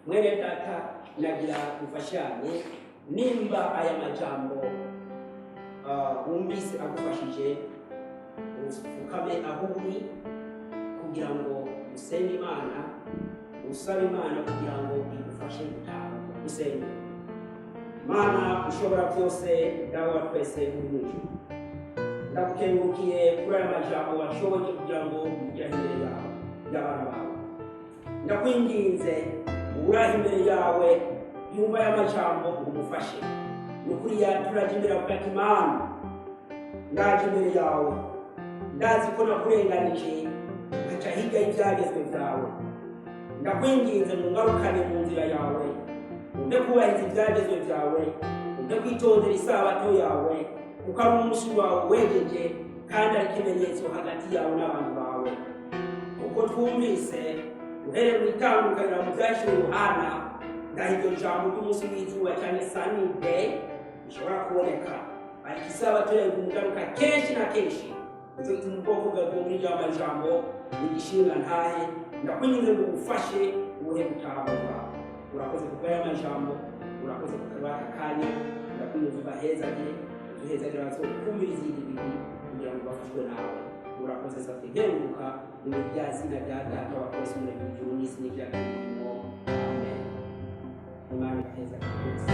Mwene data, nagira dufashanye. Nimba aya majambo wumvise agufashije, ufukame aho uri kugira ngo usenge Imana, usabe Imana kugira ngo igufashe gutaha. Usenge. Mana ushobora byose, Dawe wa twese uri mu ijuru, ndagukengurukiye kuri aya majambo washoboye kugira ngo ugire imbere yawe y'abana bawe. Ndakwinginze, uraha imbere yawe yumva aya majambo ngo umufashe. Ni ukuri turajya imbere avuga ati: "Mana, ndaje imbere yawe, ndazi ko nakurenganije nkaca hirya y'ibyagezwe byawe. Ndakwinginze mu ngarukane mu nzira yawe, umpe kubahiriza ibyagezwe byawe, umpe kwitondera isabato yawe, kuko ari umunsi wawe wejeje kandi ari ikimenyetso hagati yawe n'abantu bawe." Kuko twumvise uhereye mu itandukaniro mu Byahishuriwe Yohana, ndaho iryo jambo ry'umunsi w'izuba cyane sunny day rishobora kuboneka, ariko isabato yawe umugaruka kenshi na kenshi. Nicyo gituma ubwoko bwawe bwo muri rya majambo ni igishinga ntahe. Ndakwinginze ngo ugufashe ubuhe gutahura. Urakoze kuko aya majambo, urakoze kuko aka kanya. Ndakwinginze ubahezagire, uduhezagire abazokumviriza iyi DVD kugira ngo bafashwe nawe. Urakoze. Safite nkenguruka mu rya zina rya Data wa twese, Umuremyi w'ijuru n'isi n'ibyarimo. Amen. Imana ibahezagire rwose.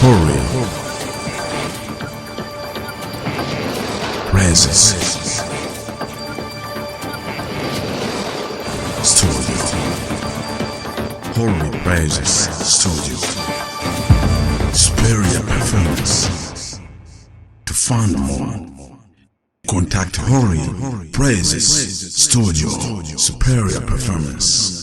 Holy Praises Studio. Holy Praises Studio. Superior performance. To find more, contact Holy Praises Studio. Superior performance.